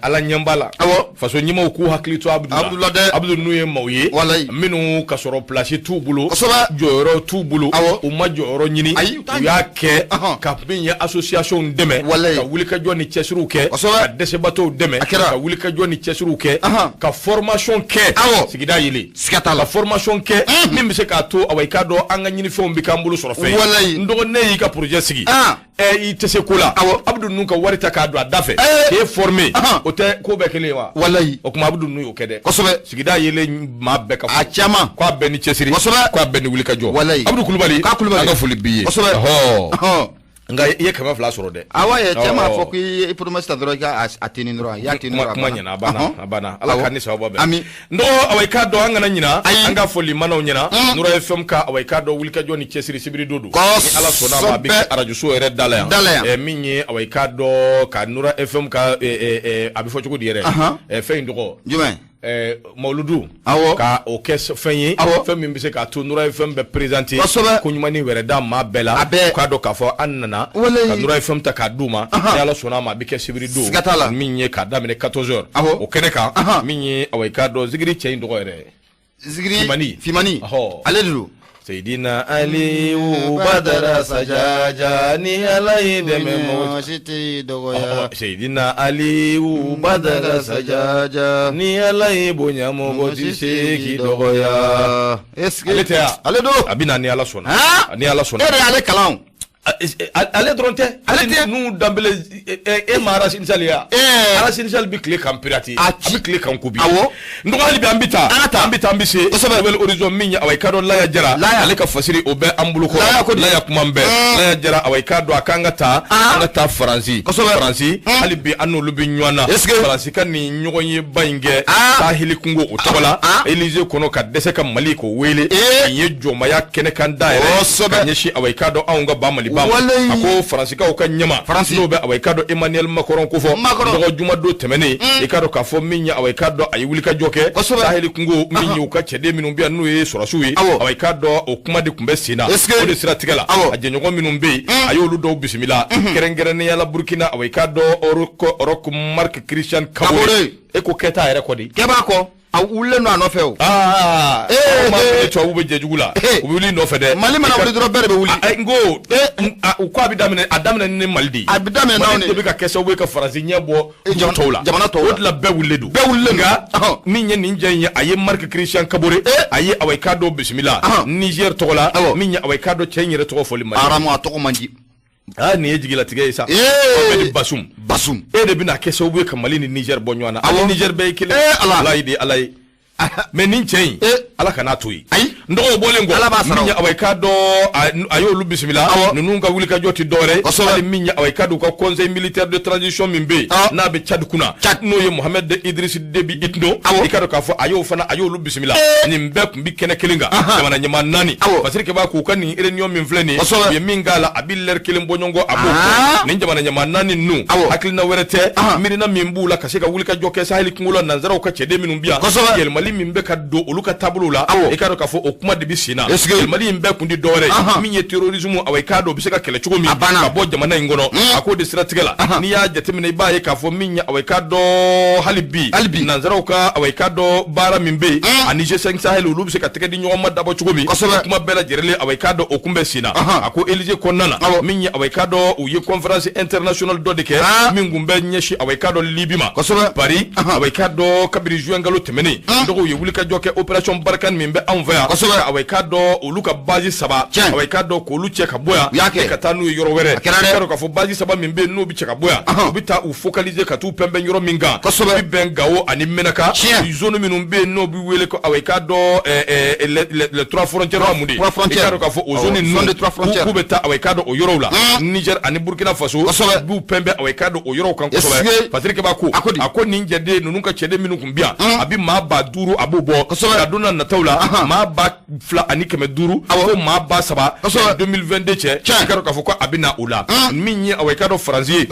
Ala ɲɛ b'a la. Faso ɲɛmaaw k'u hakili to Abudu la. Abudu la dɛ. Abudu ninnu ye maaw ye. Walayi. Minnu ka sɔrɔ place t'u bolo. Jɔyɔrɔ t'u bolo. U ma jɔyɔrɔ ɲini. Ayi, u t'a U y'a kɛ ka min ye association dɛmɛ. Walayi. Ka wulikajɔ ni cɛsiriw kɛ. Ka dɛsɛbaatɔw dɛmɛ. A kɛra. Ka wulikajɔ ni cɛsiriw kɛ. Ka formation kɛ. Sigida yelen. Siga t'a la. Ka formation kɛ min bɛ se k'a to awa, i k'a dɔn an ka ɲinifɛnw bɛ k'an bolo sɔrɔ fɛn ye. Walayi. N dɔgɔ, ne y'i ka projet sigi. Ɛ, i tɛ se ko la. Abudu ninnu ka wari ta k'a don a da fɛ. K'e former. O tɛ ko bɛɛ kelen ye wa? Walayi. O tuma Abudu ninnu y'o kɛ dɛ. Kosɛbɛ. Sigida yelen maa bɛɛ ka fo. A caman. K'a bɛɛ ni cɛsiri. Kosɛbɛ. K'a bɛɛ ni wulikajɔ. Walayi. Abudu Kulubali. K'a Kulubali. An ka foli b'i ye. Kosɛbɛ. Ɔhɔ. Nka i ye 200 sɔrɔ dɛ. Awa ye, cɛ m'a fɔ k'i ye promesse ta dɔrɔn, i ka a teni dɔrɔn, i y'a teni dɔrɔn. Kuma ɲɛna, a banna, a banna. Ala k'an ni sababa bɛn. Ami. N dɔgɔ, awa, i k'a dɔn an kana ɲina, an ka foli manaw ɲɛna. Nura FM ka awa, i k'a dɔn wulikajɔ ni cɛsiri, sibiri don don. Ni Ala sɔnna a ma, a bɛ kɛ arajoso yɛrɛ da la yan. Da la yan. Ɛ, min ye awa, i k'a dɔn ka Nura FM ka ɛ ɛ a bɛ fɔ cogo di yɛrɛ? Ɛ, fɛn in tɔgɔ. Jumɛn? Ɛɛ, Mawuludu. Awɔ. Ka o kɛ fɛn ye. Awɔ. Fɛn min bɛ se k'a to Nura FM bɛ présenter. Kosɛbɛ. Ko ɲuman ni wɛrɛ da maa bɛɛ la. A bɛɛ. K'a dɔn k'a fɔ an nana. Walayi. Ka Nura FM ta k'a d'u ma. Ni Ala sɔnna a ma, a bɛ kɛ sibiri don. Siga t'a la. Min ye k'a daminɛ 14 heures. Awɔ. O kɛnɛ kan. Min ye awa, i k'a dɔn zikiri cɛ in tɔgɔ yɛrɛ. Zikiri. Fimani. Fimani. Ɔhɔ. Ale de don. Seyidina Aliyu Badara Sajaja, ni Ala ye dɛmɛ mɔgɔ. Si tɛ dɔgɔya. Seyidina Aliyu Badara Sajaja, ni Ala ye bonya, mɔgɔ ti se k'i dɔgɔya. Est-ce que Ale tɛ yan? Ale don. A bɛ na ni Ala sɔnna. Ni Ala sɔnna. E de y'ale kalan o. Ale dɔrɔn tɛ. Ale tɛ. N'u danbele e ma Racine Sali ya. Racine Sali bɛ tile kan pirate. A bɛ tile kan ko bi. Awɔ. N dɔgɔ, hali bi an bɛ taa. An ka taa. An bɛ taa, an bɛ se. Kosɛbɛ. Nouvel Horizon, min ye awa, i k'a dɔn Laya Jara. Laya. Ale ka fasiri o bɛ an bolo kɔrɔ. Laya ko di? Laya kuma bɛɛ. Laya Jara, awa, i k'a dɔn a k'an ka taa. An ka taa Faransi. Kosɛbɛ. Faransi. Hali bi an n'olu bɛ ɲɔgɔn na. Est-ce que. Faransi ka nin ɲɔgɔn ye ba in kɛ. Saheli kungo o tɔgɔ la. Élysée kɔnɔ, ka dɛsɛ ka Mali k'o wele. Nin ye jɔnmaya kɛnɛkan da yɛrɛ. Kosɛbɛ. Ka ɲɛsin awa, i k'a dɔn anw ka ba Maliba ma. Walayi. A ko Faransikaw ka ɲɛma. Faransi. N'o bɛ awa, i k'a dɔn Emmanuel Macron ko fɔ. Macron. Dɔgɔ juma don tɛmɛnen. I k'a dɔn k'a fɔ min ye awa, i k'a dɔn a ye wulikajɔ kɛ. Kosɛbɛ. Saheli kungo min ye u ka cɛden minnu bɛ yan n'u ye sɔrɔsiw ye. Awɔ. Awa, i k'a dɔn o kuma de tun bɛ sen na. Est-ce que. O de siratigɛ la. Awɔ. A jɛɲɔgɔn minnu bɛ yen, a y'olu dɔw bisimila. Kɛrɛnkɛrɛnnenya la Burukina, awa, i k'a dɔn Roch Marc Christian Kabore. Kabore. E ko kɛta yɛrɛ kɔ de. Kɛ b'a kɔ. A wulilen don a nɔfɛ o. Aa, Ee, ma ee. tubabu bɛ jɛ jugu la, Ee. u bɛ wuli nɔfɛ dɛ. Mali mana wuli dɔrɔn, bɛɛ de bɛ wuli. N ko u ko a bɛ daminɛ, a daminɛ ni Mali de ye. A bɛ daminɛ n'anw Mali de de bɛ ka kɛ sababu ye ka Faransi ɲɛ bɔ dugu tɔw la. Jamana tɔw la. O de la bɛɛ wulilen don. Bɛɛ wulilen don. Nka min ye nin jɛ in ye, a ye Marc Christian Kabore, a ye awa, i k'a dɔn bisimila Niger tɔgɔ la. Min ye awa, i k'a dɔn cɛ in yɛrɛ tɔgɔ fɔli man ɲi. Aramu, a tɔgɔ man di. Aa, nin ye jigilatigɛ ye sa. Ee. Mohamed Bazoum. Bazoum. E de bɛna kɛ sababu ye ka Mali ni Niger bɔ ɲɔgɔn na. Awɔ. Ani Niger bɛɛ ye kelen. Ee, Ala. Ala ye de Ala ye. Mais nin cɛ in, Ala kan'a to yen. Ayi. N dɔgɔw bɔlen kɔ, Ala b'a sara. Min ye, awa, i k'a dɔn, a y'olu bisimila. Ninnu ka wulikajɔ tɛ dɔwɛrɛ ye, hali min ye, awa, i k'a dɔn, u ka conseil militaire de transition min bɛ yen, n'a bɛ Tchad kunna, n'o ye Mohamed Idriss Déby Itno, i k'a dɔn k'a fɔ a y'o fana, a y'olu bisimila. Nin bɛɛ tun bɛ kɛnɛ kelen kan, jamana ɲɛmaa naani. Parce que b'a k'u ka nin réunion min filɛ nin ye, u ye min k'a la, a bɛ lɛri kelen bɔ ɲɔgɔn kɔ, a b'o kɛ. Nin jamana ɲɛmaa naani ninnu, hakilina wɛrɛ tɛ, miirina min b'u la ka se ka wulikajɔ kɛ Sahel kungo la, nanzaraw ka cɛden minnu bɛ yan, yɛlɛmali min bɛ ka don olu ka taabolo la, i k'a dɔn k'a fɔ o kuma de bɛ sen na. Yɛlɛmali in bɛɛ kun tɛ dɔwɛrɛ ye, min ye terrorisme, awa, i k'a dɔn, o bɛ se ka kɛlɛ cogo min ka bɔ jamana in kɔnɔ, a k'o de siratigɛ la. N'i y'a jateminɛ, i b'a ye k'a fɔ min ye, awa, i k'a dɔn, hali bi nanzaraw ka, awa, i k'a dɔn, baara min bɛ yen ani G5 Sahel, olu bɛ se ka tɛgɛ di ɲɔgɔn ma dabɔ cogo min, kuma bɛɛ lajɛlen, awa, i k'a dɔn, o kun bɛ sen na. A ko Élysée kɔnɔna na, min ye, awa, i k'a dɔn, u ye conférence internationale dɔ de kɛ min kun bɛ ɲɛsin, awa, i k'a dɔn, Libi ma. Paris, awa, i k'a dɔn, kabini juin kalo tɛmɛnen, dɔgɔw ye wulikajɔ kɛ, opération Barkhane min bɛ anw fɛ yan, awa, i k'a dɔn, olu ka base saba, awa, i k'a dɔn, k'olu cɛ ka bɔ yan ka taa n'u ye yɔrɔ wɛrɛ. I k'a dɔn k'a fɔ base saba min bɛ yen, n'u bɛ cɛ ka bɔ yan, u bɛ taa u focaliser ka t'u pɛnpɛn yɔrɔ min kan, u bɛ bɛn Gao ani Menaka, zone minnu bɛ yen, n'o bɛ wele ko, awa, i k'a dɔn, les trois frontières, mun de ye, i k'a dɔn k'a fɔ o zone ninnu, k'u bɛ taa, awa, i k'a dɔn, o yɔrɔw la, Niger ani Burkina Faso, u b'u pɛnpɛn, awa, i k'a dɔn, o yɔrɔw kan kosɛbɛ. Patrick b'a ko, a ko nin jɛden ninnu ka cɛden minnu kun bɛ yan, a bɛ maa 5000, a b'o bɔ ka don n'a nataw la, maa 2500 fo maa 3000, 2022 cɛ, i k'a dɔn k'a fɔ ko a bɛ na o la. Min ye, awa, i k'a dɔn, Faransi ye,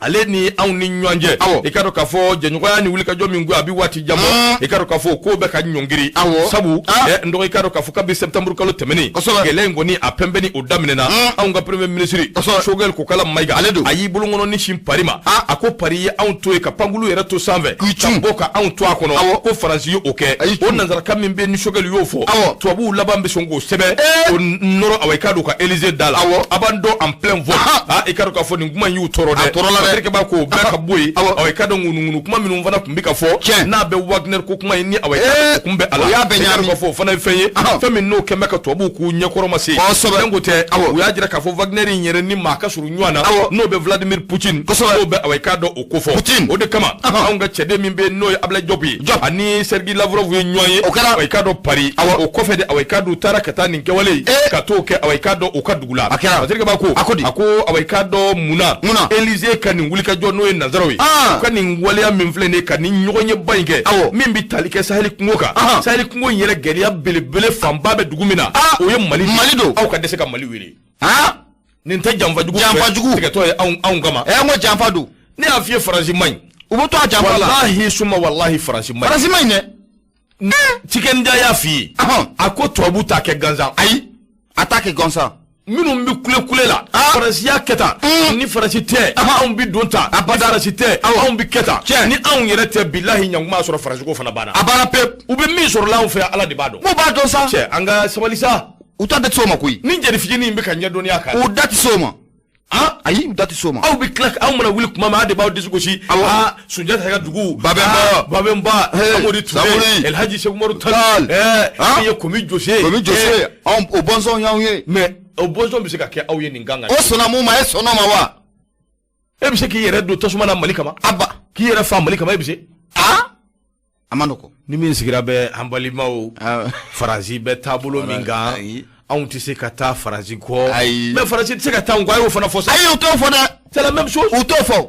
ale ni anw ni ɲɔgɔn cɛ, i k'a dɔn k'a fɔ jɛɲɔgɔnya ni wulikajɔ min ko a bɛ waati jan bɔ, i k'a dɔn k'a fɔ ko bɛ ka ɲɔngiri, sabu n dɔgɔ, i k'a dɔn k'a fɔ kabi septembre kalo tɛmɛnen, gɛlɛya in kɔni a pɛnpɛnni o daminɛna. Anw ka premier ministre Choguel Kokalla Maïga, ale don, a y'i bolokɔnɔ ni sin Paris ma. A ko Paris ye anw to yen ka pankulu yɛrɛ to sanfɛ ka bɔ ka anw to a kɔnɔ, ko Faransi ye o kɛ. O nanzarakan min bɛ ni Choguel y'o fɔ, tubabuw laban bɛ sɔn k'o sɛbɛn o nɔrɔ, awa, i k'a dɔn, ka Élysée da la, abandon en plein vol. I k'a dɔn k'a fɔ nin kuma in y'u tɔɔrɔ dɛ. Patrick b'a ko bɛɛ ka bɔ yen. Awa, i k'a dɔn, ŋunuŋunu kuma minnu fana tun bɛ ka fɔ, n'a bɛ Wagner ko kuma in ni, awa, o kun bɛ a la, i k'a dɔn k'a fɔ o fana ye fɛn ye, fɛn min n'o kɛn bɛ ka tubabuw k'u ɲɛkɔrɔ ma se. Ne ko tɛ, u y'a jira k'a fɔ Wagner in yɛrɛ ni maa ka surun ɲɔgɔn na, n'o bɛ Vladimir Poutine, n'o bɛ, awa, i k'a dɔn, o ko fɔ. O de kama anw ka cɛden min bɛ yen, n'o ye Ablaye Diop ye, ani Sergei Lavrov ye ɲɔgɔn ye, awa, i k'a dɔn, Paris. O kɔfɛ de, awa, i k'a dɔn, u taara ka taa nin kɛwale ka t'o kɛ, awa, i k'a dɔn, u ka dugu la. Patrick b'a ko, a ko, awa, i k'a dɔn, mun na Élysée ka nin wulikajɔ, n'o ye nanzaraw ye, u ka nin waleya min filɛ nin ye, ka nin ɲɔgɔnyeba in kɛ min bɛ tali kɛ Sahel kungo kan, Sahel kungo in yɛrɛ gɛlɛya belebele fanba bɛ dugu min na, o ye Mali. Mali don. Aw ka dɛsɛ ka Mali wele, nin tɛ janfajugu janfajugu tigɛtɔ ye anw kama? Ɛ, n ko janfa don. Ne y'a f'i ye, Faransi man ɲi. U bɛ to a janfa la. Walahi suma walahi, Faransi man ɲi. Faransi man ɲi dɛ. Cikɛnda y'a f'i ye, a ko tubabu t'a kɛ gansan. Ayi, a t'a kɛ gansan. Minnu bɛ kule kule la, Faransi y'a kɛ tan, ni Faransi tɛ, anw bɛ don tan, ni Faransi tɛ, anw bɛ kɛ tan, ni anw yɛrɛ tɛ, bilahi, ɲankuma sɔrɔ Faransi ko fana banna. A banna pewu. U bɛ min sɔrɔ la anw fɛ yan, Ala de b'a dɔn. Mun b'a dɔn sa? Cɛ, an ka sabali sa. U ta da tɛ se o ma koyi. Ni jeli fitinin in bɛ ka ɲɛdɔnniya kan. U da tɛ se o ma. Ayi, u da tɛ se o ma. Aw bɛ tila, aw mana wuli kuma min, aw de b'aw disi gosi. Sunjata ka dugu. Babɛnba. Babɛnba. Samori Ture. Elhaji Seku Umaru Tall. Min ye Komi Jose. Komi Jose. Anw o bɔnsɔn y'anw ye. Mais o bɔnsɔn bɛ se ka kɛ aw ye nin kan kan. O sɔnna mun ma, e sɔnna o ma wa? E bɛ se k'i yɛrɛ don tasuma na Mali kama? Aba. K'i yɛrɛ fa Mali kama, e bɛ se? A ma nɔgɔn. Ni min sigira bɛ an balimaw, Faransi bɛ taabolo min kan, anw tɛ se ka taa Faransi kɔ. Ayi. Mais Faransi tɛ se ka taa anw kɔ, a y'o fana fɔ sa. Ayi, u t'o fɔ dɛ. C'est la même chose. U t'o fɔ.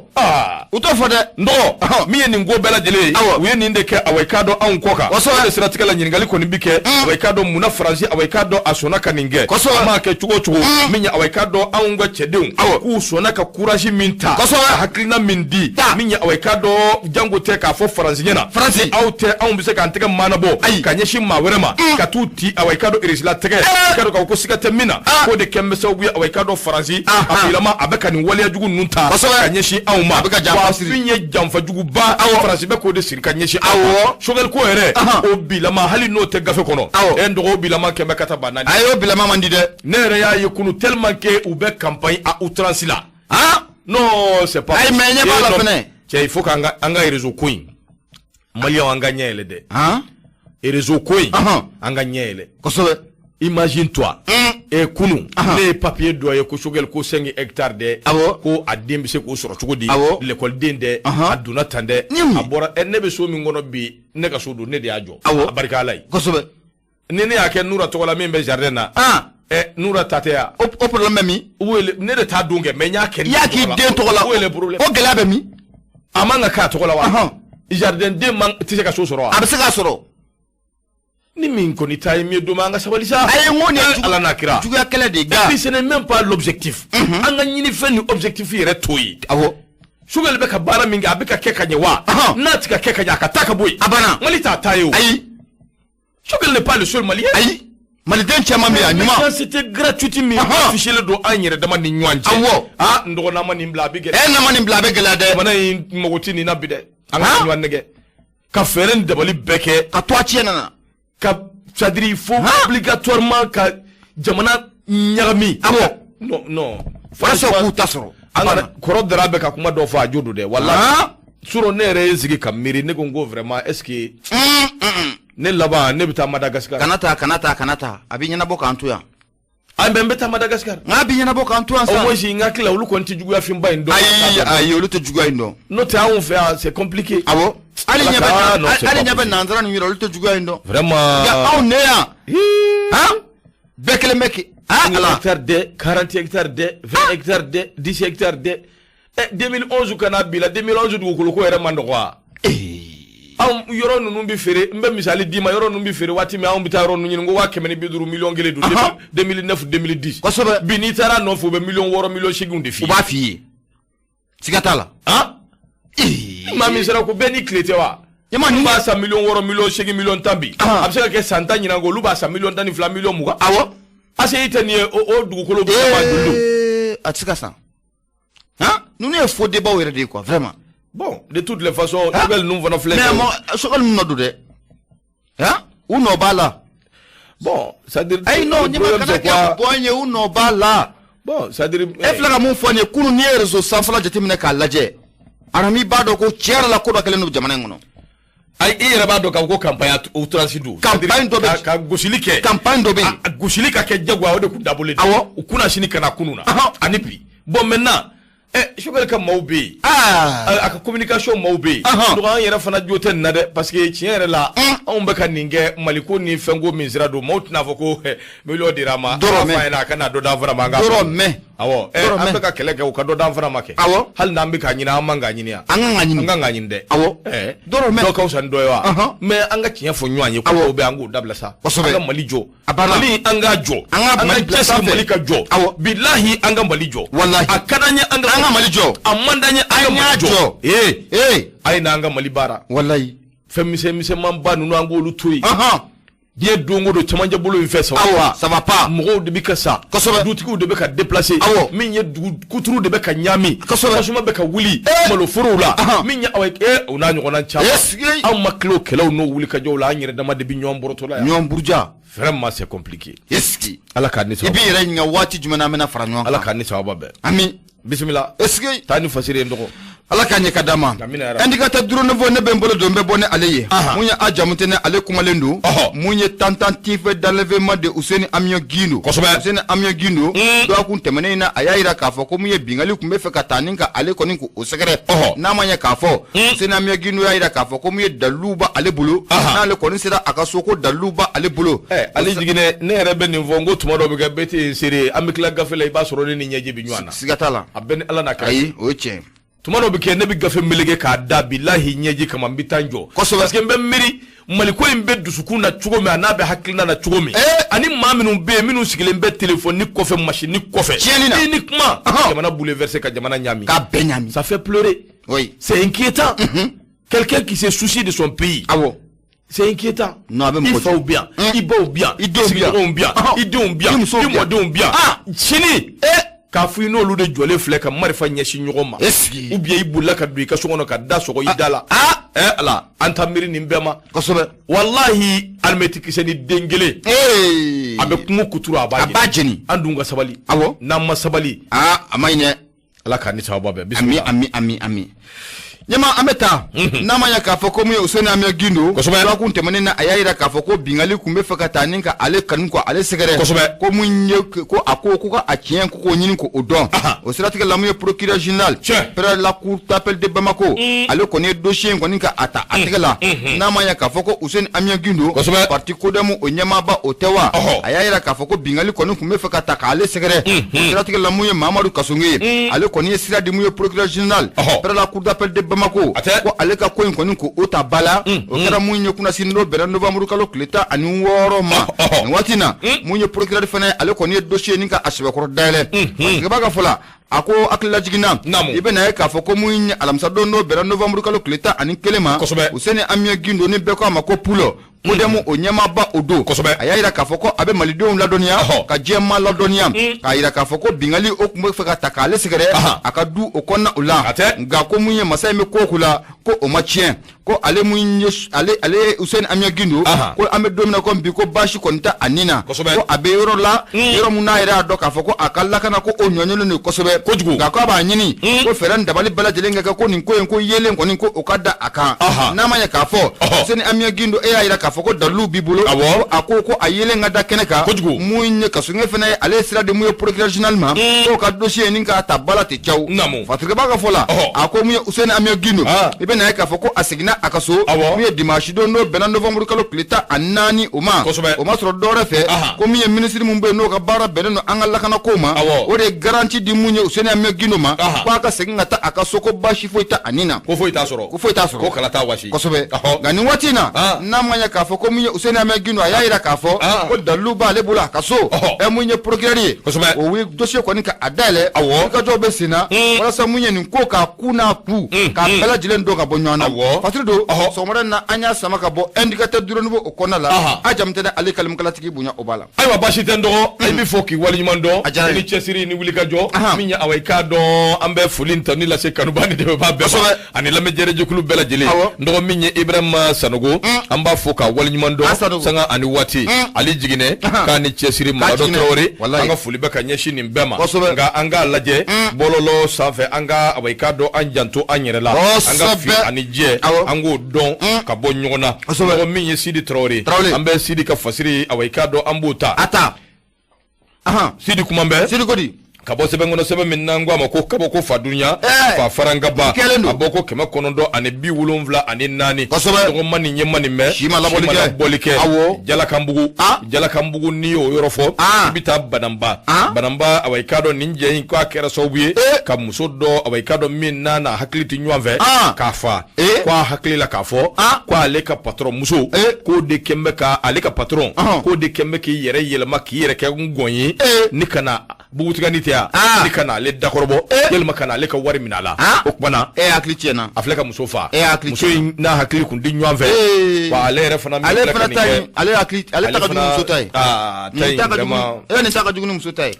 U t'o fɔ dɛ. N dɔgɔ, min ye nin ko bɛɛ lajɛlen ye, u ye nin de kɛ, awa, i k'a dɔn, anw kɔ kan. O de siratigɛ la, ɲininkali kɔni bi kɛ, awa, i k'a dɔn, munna Faransi, awa, i k'a dɔn, a sɔnna ka nin kɛ? A m'a kɛ cogo o cogo, min ye, awa, i k'a dɔn, anw ka cɛdenw, k'u sɔnna ka courage min ta, ka hakilina min di, min ye, awa, i k'a dɔn, jango tɛ k'a fɔ Faransi ɲɛna. Faransi. Aw tɛ, anw bɛ se k'an tɛgɛ maanabɔ ka ɲɛsin maa wɛrɛ ma, ka t'u ti, awa, i k'a dɔn, Irisila tɛgɛ, i k'a dɔn k'a fɔ ko siga tɛ min na, k'o de kɛn bɛ sababu ye, awa, i k'a dɔn, Faransi a bilama a bɛ ka nin waleya jugu ninnu ta ka ɲɛsin anw ma. Wa min ye janfajuguba, Faransi bɛ k'o de siri ka ɲɛsin anw ma. Choguel ko yɛrɛ, o bilama, hali n'o tɛ gafe kɔnɔ, ɛ n dɔgɔ, o bilama kɛmɛ ka taa ba naani. Ayi, o bilama man di dɛ. Ne yɛrɛ y'a ye kunu, tellement que u bɛ campagne à outrance la. Non, c'est pas. Ayi, mais ɲɛ b'a la fɛnɛ. Cɛ, il faut qu'an ka an ka réseau ko in, maliyɛnw, an ka ɲɛ yɛlɛ dɛ. Réseau ko in, an ka ɲɛ yɛlɛ. Kosɛbɛ. Imagine toi. E kunun ne ye papier dɔ ye ko Choguel ko 5 hectares dɛ. Awɔ. Ko a den bɛ se k'o sɔrɔ cogo di? Awɔ. L'école den dɛ. A donna tan dɛ. Ni mun ye? A bɔra ne bɛ so min kɔnɔ bi, ne ka so don, ne de y'a jɔ. Awɔ. A barika Ala ye. Kosɛbɛ. Ni ne y'a kɛ Nura tɔgɔ la min bɛ jardin na. Nura ta tɛ yan. O problème bɛ min? Ne de t'a don kɛ, mais n y'a kɛ. I y'a k'i den tɔgɔ la. O ye le problème. O gɛlɛya bɛ min? A man ka k'a tɔgɔ la wa? Jardin den man tɛ se ka so sɔrɔ wa? A bɛ se k'a sɔrɔ. Ni min kɔni ta ye min ye don min, an ka sabali sa. Ayi, n ko nin ye Ala n'a kira. Juguya kɛlɛ de ye. Et puis ce n'est même pas l'objectif. An ka ɲini fɛn ni objectif yɛrɛ t'o ye. Awɔ. Choguel bɛ ka baara min kɛ, a bɛ ka kɛ ka ɲɛ wa? N'a tɛ ka kɛ ka ɲɛ, a ka taa ka bɔ yen. A banna. Mali t'a ta ye o. Ayi. Choguel n'est pas le seul Malien. Ayi. Maliden caman bɛ yen, a ɲuman. Méchanceté gratuite min affiché don an yɛrɛ dama ni ɲɔgɔn cɛ. Awɔ. Ah, n dɔgɔ n'a ma nin bila, a bɛ gɛlɛya. N'a ma nin bila, a bɛ gɛlɛya dɛ. Jamana in mago tɛ nin na bi dɛ. An ka ɲɔgɔn nɛgɛ. Ka fɛɛrɛ ni dabali bɛɛ kɛ. Ka to a tiɲɛ nana. Ka, c'est-à-dire il faut obligatoirement ka jamana ɲagami. Awɔ. Non, non. Walasa k'u ta sɔrɔ. An ka kɔrɔ Dara bɛ ka kuma dɔ fɔ, a jo don dɛ. Walahi. Surɔ ne yɛrɛ ye n sigi ka miiri, ne ko n ko vraiment est-ce que ne laban ne bɛ taa Madagascar. Kana taa, kana taa, kana taa. A bɛ ɲɛnabɔ k'an to yan. An bɛn bɛ taa Madagascar. Nka bɛ ɲɛnabɔ k'an to yan sa. Au moins n hakili la olu kɔni tɛ juguya finba in dɔn. Ayi, ayi, olu tɛ juguya in dɔn. N'o tɛ anw fɛ yan, c'est compliqué. Awɔ. Hali ɲɛ bɛ nanzara ninnu yɛrɛ, olu tɛ juguya in dɔn. Vraiment. Nka anw ne yan. Han? Bɛɛ kelen bɛ kɛ. Ah, hectares dɛ, 40 hectares dɛ, 20 hectares dɛ, 10 hectares dɛ. 2011 ka na bi la, 2011 dugukolo ko yɛrɛ man nɔgɔ wa? Anw yɔrɔ ninnu bɛ feere, n bɛ misali d'i ma, yɔrɔ ninnu bɛ feere waati min, anw bɛ taa yɔrɔ ninnu ɲini ko 150 miliyɔn kelen don 2009 2010. Kosɛbɛ. Bi n'i taara nɔfɛ, u bɛ miliyɔn 6 miliyɔn 8 de f'i ye. U b'a f'i ye. Siga t'a la. Han? Maa min sera ko bɛɛ ni tile tɛ wa? Nin b'a san miliyɔn 6 miliyɔn 8 miliyɔn 10 bi. A bɛ se ka kɛ san 10 ɲinan kɔ, olu b'a san miliyɔn 12 miliyɔn 20. Awɔ. ACI tɛ nin ye, o dugukolo bɛ maa joli don? A tɛ se ka san. Han? Ninnu ye faux débat yɛrɛ de ye quoi, vraiment. Bon, de toutes les façons, Choguel ninnu fana filɛ. Mais Choguel ninnu nɔ don dɛ. Han? U nɔ b'a la. Bon, c'est-à-dire. Ayi non, ɲɛma kana kɛ bɔ an ye, u nɔ b'a la. Bon, c'est-à-dire. E filɛ ka mun fɔ nin ye, kunun n'i ye réseau sanfɛla jateminɛ k'a lajɛ, Arami b'a dɔn ko tiɲɛ yɛrɛ la ko dɔ kɛlen don jamana in kɔnɔ. Ayi, i yɛrɛ b'a dɔn k'a fɔ ko campagne outrance don. Campagne dɔ bɛ. Ka gosili kɛ. Campagne dɔ bɛ yen. Gosili ka kɛ jagoya, o de kun dabɔlen don. Awɔ. U kunna sini ka na kunun na. Ani bi. Bon, maintenant. Choguel ka maaw bɛ yen. A ka communication maaw bɛ yen. Donc an yɛrɛ fana jo tɛ nin na dɛ, parce que tiɲɛ yɛrɛ la, anw bɛ ka nin kɛ Maliko ni fɛnko min sira don, maaw tɛna fɔ ko miliyɔn dira ma. Dɔrɔmɛ. A ka na dɔ d'an fana ma. Dɔrɔmɛ. Awɔ. An bɛ ka kɛlɛ kɛ, u ka dɔ d'an fana ma kɛ. Awɔ. Hali n'an bɛ k'a ɲini, an man k'a ɲini yan. An kan k'a ɲini. An kan k'a ɲini dɛ. Awɔ. Dɔrɔmɛ. Dɔ ka fisa ni dɔ ye wa? Mais an ka tiɲɛ fɔ ɲɔgɔn ye. Ko dɔw bɛ yen, an k'o dabila sa. Kosɛbɛ. An ka Mali jɔ. A banna. Mali, an k'a jɔ. An ka Mali bila sanfɛ. Mali ka jɔ. Awɔ. Bilahi, an ka Mali jɔ. Walahi. A ka d'an ye an ka Mali jɔ. A man d'an ye an ka Mali jɔ. Ee. A ye n'an ka Mali baara. Walahi. Fɛn misɛn misɛnmanba ninnu, an k'olu to yen. Diɲɛ don o don cɛmancɛ bolo in fɛ, ça va pas. Ça va pas. Mɔgɔw de bɛ ka sa. Kosɛbɛ. Dutigiw de bɛ ka déplacer. Awɔ. Min ye dugu kuturu de bɛ ka ɲaami. Kosɛbɛ. Tasuma bɛ ka wuli. Maloforow la. Min ye aw o n'a ɲɔgɔnna caman. Anw ma tila o kɛlɛw n'o wulikajɔw la, an yɛrɛ dama de bɛ ɲɔgɔn bɔrɔtɔ la yan. Ɲɔgɔn buruja. Vraiment c'est compliqué. Est-ce Ala k'a ni sababa. I b'i yɛrɛ ɲininka waati jumɛn na an bɛna fara ɲɔgɔn kan. Ala k'a ni sababa bɛn. Ami. Bisimila. Est-ce que. Taa ni fasiri ye n dɔgɔ. Ala k'a ɲɛ ka d'a ma. Indicateur duuru fɔ ne bɛ n bolo don n bɛ bɔ ni ale ye. Mun ye a jamu tɛ ne ale kumalen don. Mun ye tentative d'enlèvement de Useni Amion Guindo. Kosɛbɛ. Useni Amion Guindo. Dɔgɔkun tɛmɛnen in na, a y'a jira k'a fɔ ko mun ye bingali tun bɛ fɛ ka taa ni ka ale kɔni k'o sɛgɛrɛ. N'a ma ɲɛ k'a fɔ. Useni Amion Guindo y'a jira k'a fɔ ko mun ye daliluw b'ale bolo. N'ale kɔni sera a ka so ko daliluw b'ale bolo. Ale jiginɛ, ne yɛrɛ bɛ nin fɔ n ko tuma dɔ bɛ kɛ bɛɛ tɛ yen seere ye, an bɛ tila gafe la, i b'a sɔrɔ ne ni ɲɛji bɛ ɲɔgɔn na. Siga t'a la. A bɛɛ ni Ala n'a kira. Ayi, o ye tiɲɛ ye. Tuma dɔ bɛ kɛ ne bɛ gafe meleke k'a da bilahi ɲɛji kama, n bɛ taa n jɔ. Kosɛbɛ. Parce que n bɛ miiri Maliko in bɛ dusukun na cogo min, a n'a bɛ hakilina na cogo min. Ani maa minnu bɛ yen, minnu sigilen bɛ téléphone kɔfɛ, machine kɔfɛ. Tiɲɛni na. I ni kuma. Jamana bouleversé ka jamana ɲaami. K'a bɛɛ ɲaami. Ça fait pleurer. Oui. C'est inquiétant. Quelqu'un qui se soucie de son pays. Awɔ. C'est inquiétant. Non, a bɛ mɔgɔ I faw bɛ yan, i baw bɛ yan, i denw bɛ yan, sigiɲɔgɔnw bɛ yan, i denw bɛ yan, i musow i bɛ yan. mɔdenw bɛ yan. Sini. K'a fɔ i n'olu de jɔlen filɛ ka marifa ɲɛsin ɲɔgɔn ma. Est-ce ou bien i bolila ka don i ka so kɔnɔ ka da sɔgɔ i da la. Ala, an ta miiri nin bɛɛ ma. Kosɛbɛ. Walahi, alimɛtikisɛ ni den kelen. A bɛ kungo kuturu, a b'a A b'a jeni. An dun ka sabali. Awɔ. N'an ma sabali. A ma ɲi dɛ. Ala k'an ni sababa bɛn. Ami, ami, ami, ami. Ɲɛma an bɛ taa n'a ma ɲɛ k'a fɔ ko mun ye Useni Amiɔn Gindo dɔgɔkun tɛmɛnen na a y'a jira k'a fɔ ko binkanni tun bɛ fɛ ka taa ni ka ale kanu ko ale sɛgɛrɛ kosɛbɛ ko mun ye ko a ko ko ka a tiɲɛ ko k'o ɲini k'o dɔn o siratigɛ la mun ye procureur général près la cour d'appel de Bamako ale kɔni ye dossier in kɔni ka a ta a tɛgɛ la n'a ma ɲɛ k'a fɔ ko Useni Amiɔn Gindo parti CODEM o ɲɛmaaba o tɛ wa a y'a jira k'a fɔ ko binkanni kɔni tun bɛ fɛ ka ta k'ale sɛgɛrɛ o siratigɛ la mun ye Mamadu Kassogué ye ale kɔni ye sira di mun ye procureur général près la cour d'appel de Bamako ko ale ka ko in kɔni ko o ta ba la o kɛra mun ye kunasini n'o bɛnna novembre kalo tile 16 ma nin waati na mun ye procureur fana ale kɔni ye dossier nin ka a sɛbɛkɔrɔ dayɛlɛ parce que ka fɔ la a ko hakililajigin na i bɛna ye k'a fɔ ko mun ye alamisadon n'o bɛnna novembre kalo tile 11 ma Useni Amiɔn Gindo ni bɛɛ ko a ma ko Pulo CODEM o ɲɛmaaba o don kosɛbɛ a y'a jira k'a fɔ ko a bɛ malidenw ladɔnniya ka diɲɛmaa ladɔnniya k'a jira k'a fɔ ko binkanni o tun bɛ fɛ ka ta k'ale sɛgɛrɛ a ka du o kɔnɔna o la nka ko mun ye masa in bɛ ko o ko la ko o ma tiɲɛ ko ale mun ye ale ale Useni Amiɔn Gindo ko an bɛ don min na komi bi ko baasi kɔni tɛ a ni na ko a bɛ yɔrɔ la yɔrɔ mun n'a yɛrɛ y'a dɔn k'a fɔ ko a ka lakana ko o ɲɔɲɔlen don kosɛbɛ kojugu nka k'a b'a ɲini ko fɛɛrɛ ni dabali bɛɛ lajɛlen ka kɛ ko nin ko in ko yeelen kɔni ko o ka da a kan n'a ma ɲɛ k'a fɔ Useni Amiɔn Gindo e y'a jira k'a fɔ ko dalilu b'i bolo a ko ko a yeelen ka da kɛnɛ kan kojugu mun ye Kassogué fana ye ale ye sira di mun ye procureur général ma k'o ka dossier nin k'a ta ba la ten caw Fatirikɛba ka fɔ la a ko mun ye Useni Amiɔn Gindo i bɛna ye k'a fɔ ko a seginna a ka so mun ye dimanche don n'o bɛnna novembre kalo tile 14 o ma o ma sɔrɔ dɔwɛrɛ fɛ ko min ye minisiri min bɛ yen n'o ka baara bɛnnen don an ka lakanako ma o de ye garantie di mun ye Useni Amiɔn Gindo ma k'a ka segin ka taa a ka so ko baasi foyi tɛ a ni na ko foyi t'a sɔrɔ ko foyi t'a sɔrɔ ko kala t'a wasi kosɛbɛ nka nin waati in na n'a ma ɲɛ k'a fɔ ko mun ye Useni Amiɔn Gindo a y'a jira k'a fɔ ko dalilu b'ale bolo a ka so ɛ mun ye procureur ye kosɛbɛ o ye dossier kɔni ka a dayɛlɛ wulikajɔw bɛ sen na walasa mun ye nin ko k'a ku n'a ku k'a bɛɛ lajɛlen dɔn ka bɔ ɲɔgɔn na Fatiri don sɔgɔmada in na an y'a sama ka bɔ indicateur du renouveau o kɔnɔna la a jamu tɛ dɛ ale kalimukalatigi bonya o b'a la ayiwa baasi tɛ n dɔgɔ i bɛ fɔ k'i waleɲuman dɔn i ni cɛsiri ni wulikajɔ min ye awa i k'a dɔn an bɛ foli ni tanuni lase kanubaa ni dɛmɛbaa bɛɛ ma ani lamɛnjɛrɛjɛkulu bɛɛ lajɛlen n dɔgɔ min ye Ibrahima Sanogo an b'a fɔ k'a waleɲuman dɔn sanga ani waati Ali Jiginɛ k'a ni cɛsiri Mamadɔ Tarawele an ka foli bɛ ka ɲɛsin nin bɛɛ ma nka an k'a lajɛ bɔlɔlɔ sanfɛ an ka awa i k'a dɔn an janto an yɛrɛ la an ka fin ani jɛ an k'o dɔn ka bɔ ɲɔgɔn na dɔgɔ min ye Sidi Tarawele an bɛ Sidi ka fasiri awa i k'a dɔn an b'o ta a ta Sidi kuma bɛɛ Sidi ko di ka bɔ sɛbɛn kɔnɔ sɛbɛn min n'an ko a ma ko kabako fa dunya fa farankaba a bɔ ko 974 kosɛbɛ dɔgɔ ma nin ye ma nin mɛn si ma labɔli kɛ awɔ Jalakanbugu Jalakanbugu n'i y'o yɔrɔ fɔ i bɛ taa Bananba Bananba awa i k'a dɔn nin jɛ in k'a kɛra sababu ye ka muso dɔ awa i k'a dɔn min n'a n'a hakili tɛ ɲɔgɔn fɛ k'a fa ko a hakili la k'a fɔ ko ale ka patɔrɔn muso k'o de kɛn bɛ ka ale ka patɔrɔn k'o de kɛn bɛ k'i yɛrɛ yɛlɛma k'i yɛrɛ kɛ ngɔn ye ni ka na bugutigani tɛ yan ni ka na ale dakɔrɔbɔ yalima ka na ale ka wari minɛ a la o tuma na e hakili tiɲɛna a filɛ ka muso faa e hakili muso in n'a hakili kun tɛ ɲɔgɔn fɛ wa ale yɛrɛ fana ale fana ta in ale hakili ale ta ka jugu ni muso ta ye aa ta in vraiment e nin ta ka jugu ni muso ta ye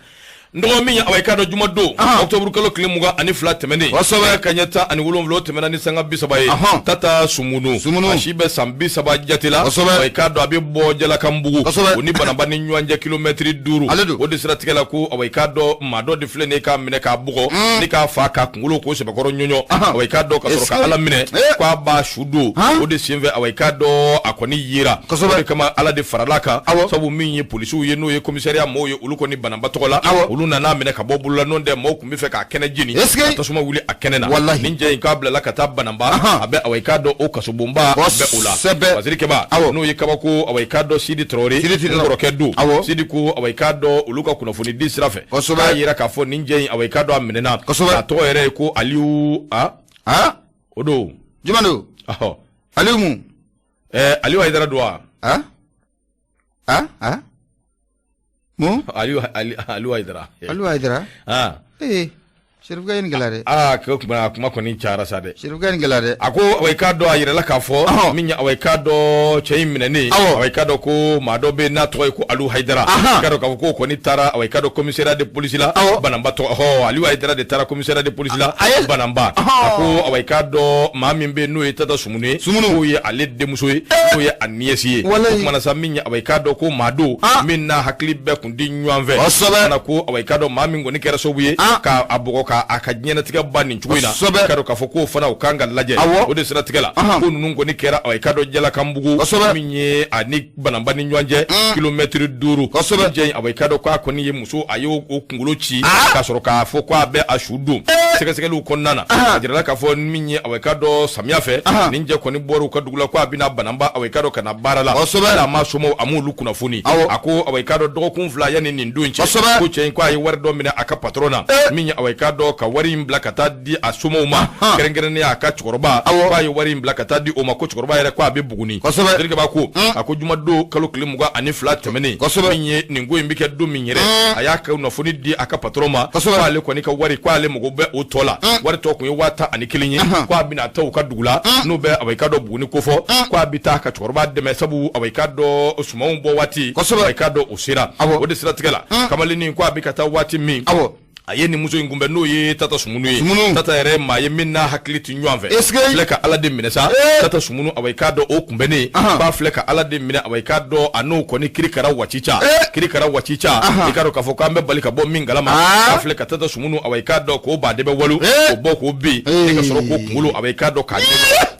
n dɔgɔ min ye awa i k'a dɔn jumadon octobre kalo tile 22 tɛmɛnen kanɲɛ 17 o tɛmɛna ni sanga 30 ye Tata Sumunu a si bɛ san 30 jate la awa i k'a dɔn a bɛ bɔ Jalakanbugu o ni Bananba ni ɲɔgɔn cɛ kilomɛtiri 5 o de siratigɛ la ko awa i k'a dɔn maa dɔ de filɛ nin ye k'a minɛ k'a bugɔ ni k'a fa k'a kunkolo k'o sɛbɛkɔrɔ ɲɔɲɔ awa i k'a dɔn ka sɔrɔ ka Ala minɛ k'a b'a su don o de senfɛ awa i k'a dɔn a kɔni yera o de kama Ala de farala kan sabu min ye polisiw ye n'o ye commissariat mɔɔw ye olu kɔni Bananba tɔgɔ la olu nana minɛ ka bɔ bolola n'o tɛ maaw tun bɛ fɛ k'a kɛnɛ jeni ka tasuma wuli a kɛnɛ na nin cɛ in k'a bilala ka taa Bananba a bɛ awa i k'a dɔn o kasobonba bɛ o la Waziri Kɛba n'o ye kabako awa i k'a dɔn Sidi Tarawele n kɔrɔkɛ don Sidi ko awa i k'a dɔn olu ka kunnafoni di sira fɛ k'a yira k'a fɔ nin cɛ in awa i k'a dɔn a minɛna a tɔgɔ yɛrɛ ye ko Aliyu o don jumɛn don Aliyu mun Aliyu Hayidara don wa mun Aliyu Hayidara Aliyu Hayidara ee Serifuka ye nin gɛlɛya dɛ aa ko kuma kuma kɔni cayara sa dɛ Serifuka ye nin gɛlɛya dɛ a ko awa i k'a dɔn a yirala k'a fɔ min ye awa i k'a dɔn cɛ in minɛnen awa i k'a dɔn ko maa dɔ bɛ yen n'a tɔgɔ ye ko Aliyu Hayidara i k'a dɔn k'a fɔ k'o kɔni taara awa i k'a dɔn commissariat de police la Bananba tɔgɔ hɔ Aliyu Hayidara de taara commissariat de police la Bananba a ko awa i k'a dɔn maa min bɛ yen n'o ye Tata Sumunu ye k'o ye ale denmuso ye n'o ye a nièce ye o tuma na sa min ye awa i k'a dɔn ko maa don min n'a hakili bɛɛ kun tɛ ɲɔgɔn fɛ ko awa i k'a dɔn maa min kɔni kɛra sababu ye k'a bugɔ ka a ka diɲɛnatigɛ ban nin cogo in na, i k'a dɔn k'a fɔ k'o fana o kan ka lajɛ. O de siratigɛ la, ko ninnu kɔni kɛra, i k'a dɔn, Jalakanbugu, min ye a ni Bananba ni ɲɔgɔn cɛ kilomɛtiri 5. Cɛ in, i k'a dɔn k'a kɔni ye muso, a y'o kunkolo ci ka sɔrɔ k'a fɔ k'a bɛ a su don. Sɛgɛsɛgɛliw kɔnɔna na, a jirala k'a fɔ min ye, i k'a dɔn, samiya fɛ, nin cɛ kɔni bɔra u ka dugu la ko a bɛna Bananba, i k'a dɔn, ka na baara la. A ma somɔgɔw, a m'olu kunnafoni. A ko, i k'a dɔn, dɔgɔkun 2 yanni nin don cɛ, ko cɛ in ko a ye wari dɔ minɛ a ka patron na, min ye, i k'a dɔn, ka wari in bila ka taa di a somɔgɔw ma, kɛrɛnkɛrɛnnenya a ka cɛkɔrɔba, k'a ye wari in bila ka taa di o ma, ko cɛkɔrɔba yɛrɛ ko a bɛ Buguni. Terikɛba ko, a ko jumadon kalo tile 22 tɛmɛnen, min ye nin ko in bɛ kɛ don min yɛrɛ, a y'a ka kunnafoni di a ka patron ma k'ale kɔni ka wari, k'ale mago bɛ o tɔ la. Wari tɔ tun ye 11,000 ye, k'a bɛna taa u ka dugu la, n'o bɛ, i k'a dɔn, Buguni kofɔ, k'a bɛ taa ka cɛkɔrɔba dɛmɛ, sabu, i k'a dɔn, sumanw bɔ waati, i k'a dɔn, o sera. O de siratigɛ la, kamalennin ko a bɛ ka taa waati min, a ye nin muso in kunbɛn, n'o ye Tata Sumunu ye. Tata yɛrɛ maa ye min n'a hakili tɛ ɲɔgɔn fɛ, filɛ ka Ala de minɛ sa. Tata Sumunu, i k'a dɔn, o kunbɛnnen b'a filɛ ka Ala de minɛ, i k'a dɔn, a n'o kɔni kirikara wacica, kirikara wacica. I k'a dɔn k'a fɔ k'an bɛ bali ka bɔ min kalama, k'a filɛ ka Tata Sumunu, i k'a dɔn, k'o ba de bɛ walo, k'o bɔ k'o bin, ka sɔrɔ k'o kunkolo, i k'a dɔn, k'a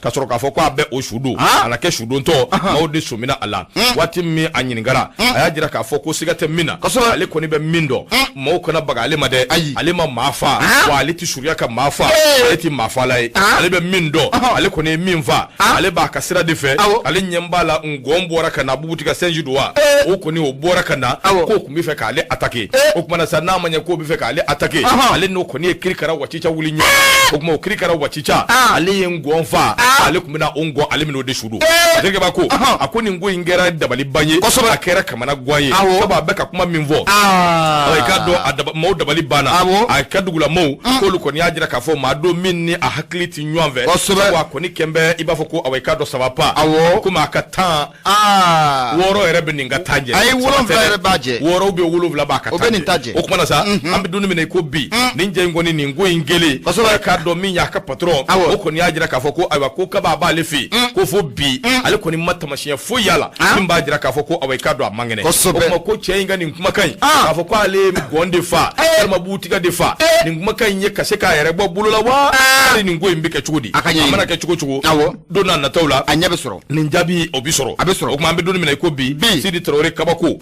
ka sɔrɔ k'a fɔ k'a bɛ o su don. A na kɛ sudontɔ, maaw de sɔmina a la. Waati min a ɲininkara, a y'a jira k'a fɔ ko siga tɛ min na, ale kɔni bɛ min dɔn, maaw kana baga ale ma dɛ. Ayi, ale ma maa fa, wa ale tɛ surunya ka maa fa, ale tɛ maa fala ye. Ale bɛ min dɔn, ale kɔni ye min fa, ale b'a ka sira de fɛ. Ale ɲɛ b'a la, ngɔn bɔra ka na, bubuti ka singe don wa, o kɔni o bɔra ka na, k'o tun bɛ fɛ k'ale attaquer. O tuma na sa, n'a ma ɲɛ k'o bɛ fɛ k'ale attaquer, ale n'o kɔni ye kirikara wacica wuli ɲɔgɔn. O tuma o kirikara wacica, ale ye ngɔn fa, ale tun bɛna o ngɔn, ale minɛ o de su don. Terikɛba ko, a ko nin ko in kɛra dabaliban ye, a kɛra kamana gan ye, sabu a bɛ ka kuma min fɔ, i k'a dɔn, a maaw dabali banna. A ka dugula maaw k'olu kɔni y'a jira k'a fɔ maa don min ni a hakili tɛ ɲɔgɔn fɛ, sabu a kɔni kɛn bɛ i b'a fɔ ko, i k'a dɔn, ça va pas, komi a ka 16 yɛrɛ bɛ nin ka tan jɛ. Ayi, 7 yɛrɛ b'a jɛ. 6 bɛ 7 b'a ka o bɛ nin ta jɛ. O kuma na sa, an bɛ don min na i ko bi, nin cɛ in kɔni, nin ko in kɛlen, i k'a dɔn, min y'a ka patron, o kɔni y'a jira k'a fɔ ko ayiwa, ko kaba b'ale fɛ yen, ko fo bi ale kɔni ma tamasiyɛn foyi y'a la min b'a jira k'a fɔ ko, awa, i k'a dɔn, a man kɛnɛ. O kuma ko cɛ in ka nin kumakan in, k'a fɔ ko ale ye gɔn de fa walima butiga de fa, nin kumakan in ye ka se k'a yɛrɛ bɔ bolo la wa, hali nin ko in bɛ kɛ cogo di? A mana kɛ cogo cogo, don n'a nataw la, a ɲɛ bɛ sɔrɔ. Nin jaabi o bɛ sɔrɔ. A bɛ sɔrɔ. O tuma an bɛ don min na i ko bi, Sidi Tarawele kabako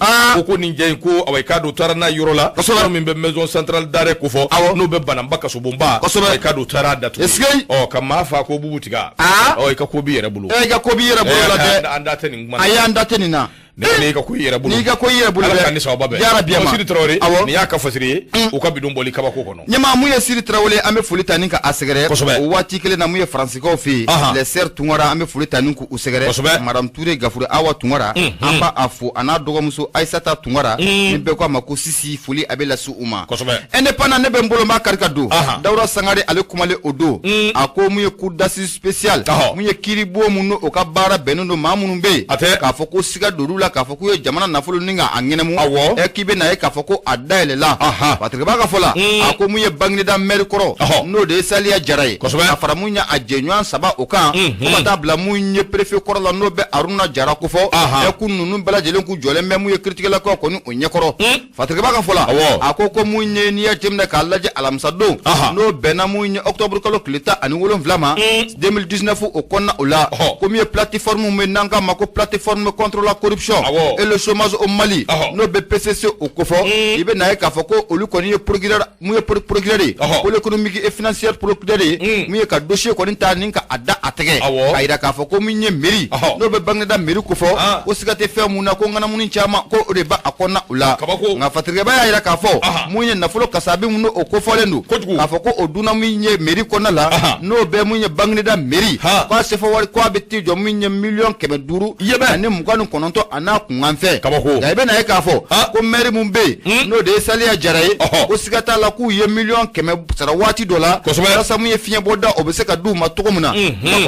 ko nin cɛ in ko, awa, i k'a dɔn, u taara n'a yɔrɔ la, yɔrɔ min bɛ maison centrale d'arrêt kofɔ, n'o bɛ Bananba kasobonba, i k'a dɔn, u taara datugu. Ɔ ka maa fa ko bubutiga, ɔ i ka ko b'i yɛrɛ bolo. I ka ko b'i yɛrɛ bolo la dɛ. An da tɛ nin kuma na. Ayi, an da tɛ nin na. N'i ka ko i yɛrɛ bolo. N'i ka ko i yɛrɛ bolo dɛ. Ala k'an ni sababa bɛn. Yarabi ama. Sidi Tarawele, nin y'a ka fasiri ye, u ka bidon bɔli kabako kɔnɔ. Ɲɛmaa, mun ye Sidi Tarawele, an bɛ foli ta ni ka a sɛgɛrɛ. Kosɛbɛ. O waati kelen na, mun ye Faransikaw fɛ yen. Les sœurs Tunkara, an bɛ foli ta ni k'u sɛgɛrɛ. Kosɛbɛ. Madame Ture Gafure Awa Tunkara, an b'a a fo, a n'a dɔgɔmuso Ayisata Tunkara, ni bɛɛ ko a ma ko Sisi, foli a bɛ lase u ma. Kosɛbɛ. Indépendant, ne bɛ n bolo n b'a kari ka don. Dawuda Sangare, ale kumalen o don. A ko mun ye cour d'assises spéciale, mun ye kiiribon mun n'o ka baara bɛnnen don maa minnu bɛ yen k'a fɔ ko siga dor'u la k'a fɔ k'u ye jamana nafolo ni ka a ŋɛnɛmu, k'i bɛ na ye k'a fɔ ko a dayɛlɛla. Patrick b'a ka fɔ la, a ko mun ye Bagineda maire kɔrɔ, n'o de ye Saliya Jara ye, ka fara mun ye a jɛɲɔgɔn 3 o kan, fo ka taa bila mun ye préfet kɔrɔ la, n'o bɛ Aruna Jara kofɔ, k'u ninnu bɛɛ lajɛlen k'u jɔlen bɛ mun ye kiiritigɛlakaw kɔni o ɲɛkɔrɔ. Patrick b'a ka fɔ la, a ko mun ye, n'i y'a jateminɛ k'a lajɛ, alamisa don, n'o bɛnna mun ye octobre kalo tile 17 ma 2019 o kɔnɔna o la, ko min ye plateforme min n'an k'a ma ko plateforme contre la corruption et le chômage au Mali, n'o bɛ PCC o kofɔ, i bɛ na ye k'a fɔ ko olu kɔni ye procureur, mun ye procureur ye, pôle économique et financier procureur ye, mun ye ka dossier kɔni ta ni ka a da a tɛgɛ, k'a jira k'a fɔ ko min ye mairie, n'o bɛ Bagineda mairie kofɔ, ko siga tɛ fɛn mun na, ko ŋanamuni caman ko o de b'a a kɔnɔna o la. Nka Fatirikɛba y'a jira k'a fɔ mun ye nafolo kasabi mun o kofɔlen don k'a fɔ ko o dunna min ye mairie kɔnɔna la, n'o bɛ mun ye Bagineda mairie, k'a sefa wari ko a bɛ t'i jɔ min ye 529 500,000 a n'a kunkan fɛn. Nka i bɛ na ye k'a fɔ ko maire mun bɛ yen, n'o de ye Saliya Jara ye, ko siga t'a la k'u ye 100 000 000 sara waati dɔ la walasa mun ye fiɲɛbɔda o bɛ se ka d'u ma cogo min na.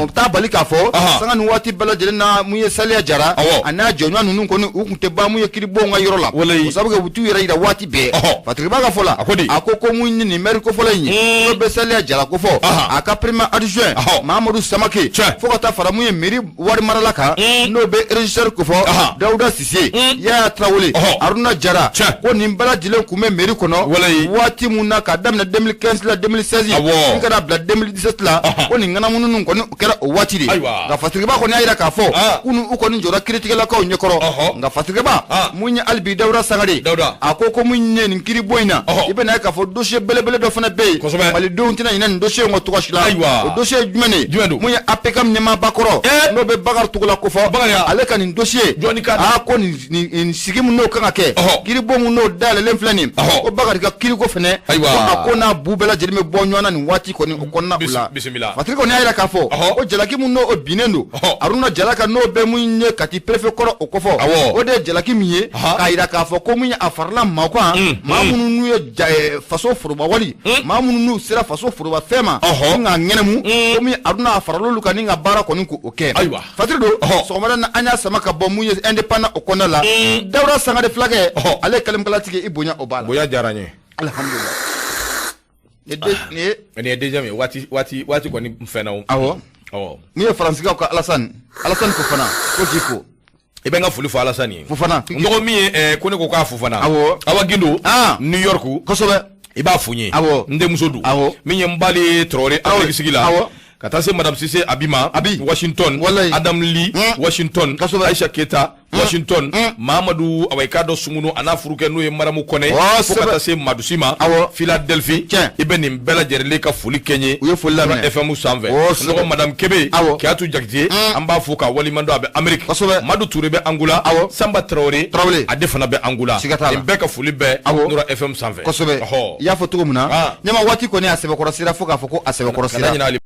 O t'a bali k'a fɔ sanga ni waati bɛɛ lajɛlen na, mun ye Saliya Jara a n'a jɔɲɔgɔn ninnu kɔni, u tun tɛ ban mun ye kiiribonw ka yɔrɔ la, o sabu kɛ u t'u yɛrɛ yira waati bɛɛ. Patrick b'a ka fɔ la, a ko mun ye nin maire kofɔlɔ in ye, n'o bɛ Saliya Jara kofɔ, a ka premier adjoint Mahamadu Samake, fo ka taa fara mun ye mairie wari marala kan, n'o bɛ régisseur kofɔ. Dawuda Sise, Yaya Tarawele, Aruna Jara, ko nin bɛɛ lajɛlen tun bɛ mairie kɔnɔ waati mun na k'a daminɛ 2015 la, 2016, ni ka na bila 2017 la, ko nin ŋanamuŋanamu kɔni kɛra o waati de. Nka Fasiriba kɔni y'a jira k'a fɔ k'u u kɔni jɔra kiiritigɛlakaw ɲɛkɔrɔ. Nka Fasiriba, mun ye hali bi Dawuda Sangare, a ko mun ye nin kiiribon in na, i bɛna ye k'a fɔ dossier belebele dɔ fana bɛ yen, malidenw tɛna ɲinɛ nin dossier in kɔ cogo si la. O dossier ye jumɛn de? Mun ye APCAM ɲɛmaaba kɔrɔ, n'o bɛ Bakari Togola kofɔ, ale ka nin dossier, aa ko nin sigi min n'o kan ka kɛ, kiiribon min n'o dayɛlɛlen filɛ nin, ko Bakari ka kiiriko fana, ko a ko n'a bu bɛɛ lajɛlen bɛ bɔ ɲɔgɔn na nin waati kɔni o kɔnɔna o la. Fatiri kɔni y'a jira k'a fɔ ko jalaki min n'o binnen don Aruna Jara kan, n'o bɛ mun ye Kati préfet kɔrɔ o kofɔ, o de ye jalaki min ye k'a jira k'a fɔ ko mun ye a farala maaw kan, maa minnu n'u ye faso foroba wali, maa minnu n'u sera faso foroba fɛn ma ni k'a ŋɛnɛmu, ko min Aruna a faral'olu kan ni ka baara kɔni k'o kɛ. Fatiri don sɔgɔmada na, an y'a sama ka bɔ mun ye Indépendant o kɔnɔna la. Dawuda Sangare fulakɛ, ale ye kalimakalatigi, i bonya o b'a la. Bonya diyara n ye. Alihamudulila. Nin ye deuxième ye. Waati waati waati kɔni fɛnna o. Awɔ. Mun ye Faransikaw ka Alasani Fofana, ko k'i fo. I bɛ n ka foli fɔ Alasani ye. Fofana. N dɔgɔ min ye ko ne ko k'a Fofana. Awɔ. Awa Gindo. New York. Kosɛbɛ. I b'a fo n ye. Awɔ. N denmuso don. Awɔ. Min ye n bali Traoré Amérique sigi la. Awɔ. Ka taa se Madame Sise Abima. Abi. Washington. Walayi. Adam Lee. Washington. Kosɛbɛ. Aisha Keta. Washington. Mahamadu awa i k'a dɔn Sumunu a n'a furukɛ n'o ye Maramu Kɔnɛ. Fo ka taa se Madusi ma. Awɔ. Philadelphie. Tiɲɛ. I bɛ nin bɛɛ lajɛlen ka foli kɛ n ye. U ye foli laminɛ. FM sanfɛ. N dɔgɔ Madame Kebe. Awɔ. Kiyatu Jakite. An b'a fo k'a waleɲuman dɔn, a bɛ Amérique. Kosɛbɛ. Madu Ture bɛ Angola. Awɔ. Samba Traoré. Traoré. Ale fana bɛ Angola. Siga t'a la. Nin bɛɛ ka foli bɛɛ. Awɔ. Nura FM sanfɛ. Kosɛbɛ. I y'a fɔ cogo min na. Ɲɛma waati kɔni a sɛbɛkɔrɔ sera, fo k'a fɔ ko a sɛbɛkɔrɔ sera.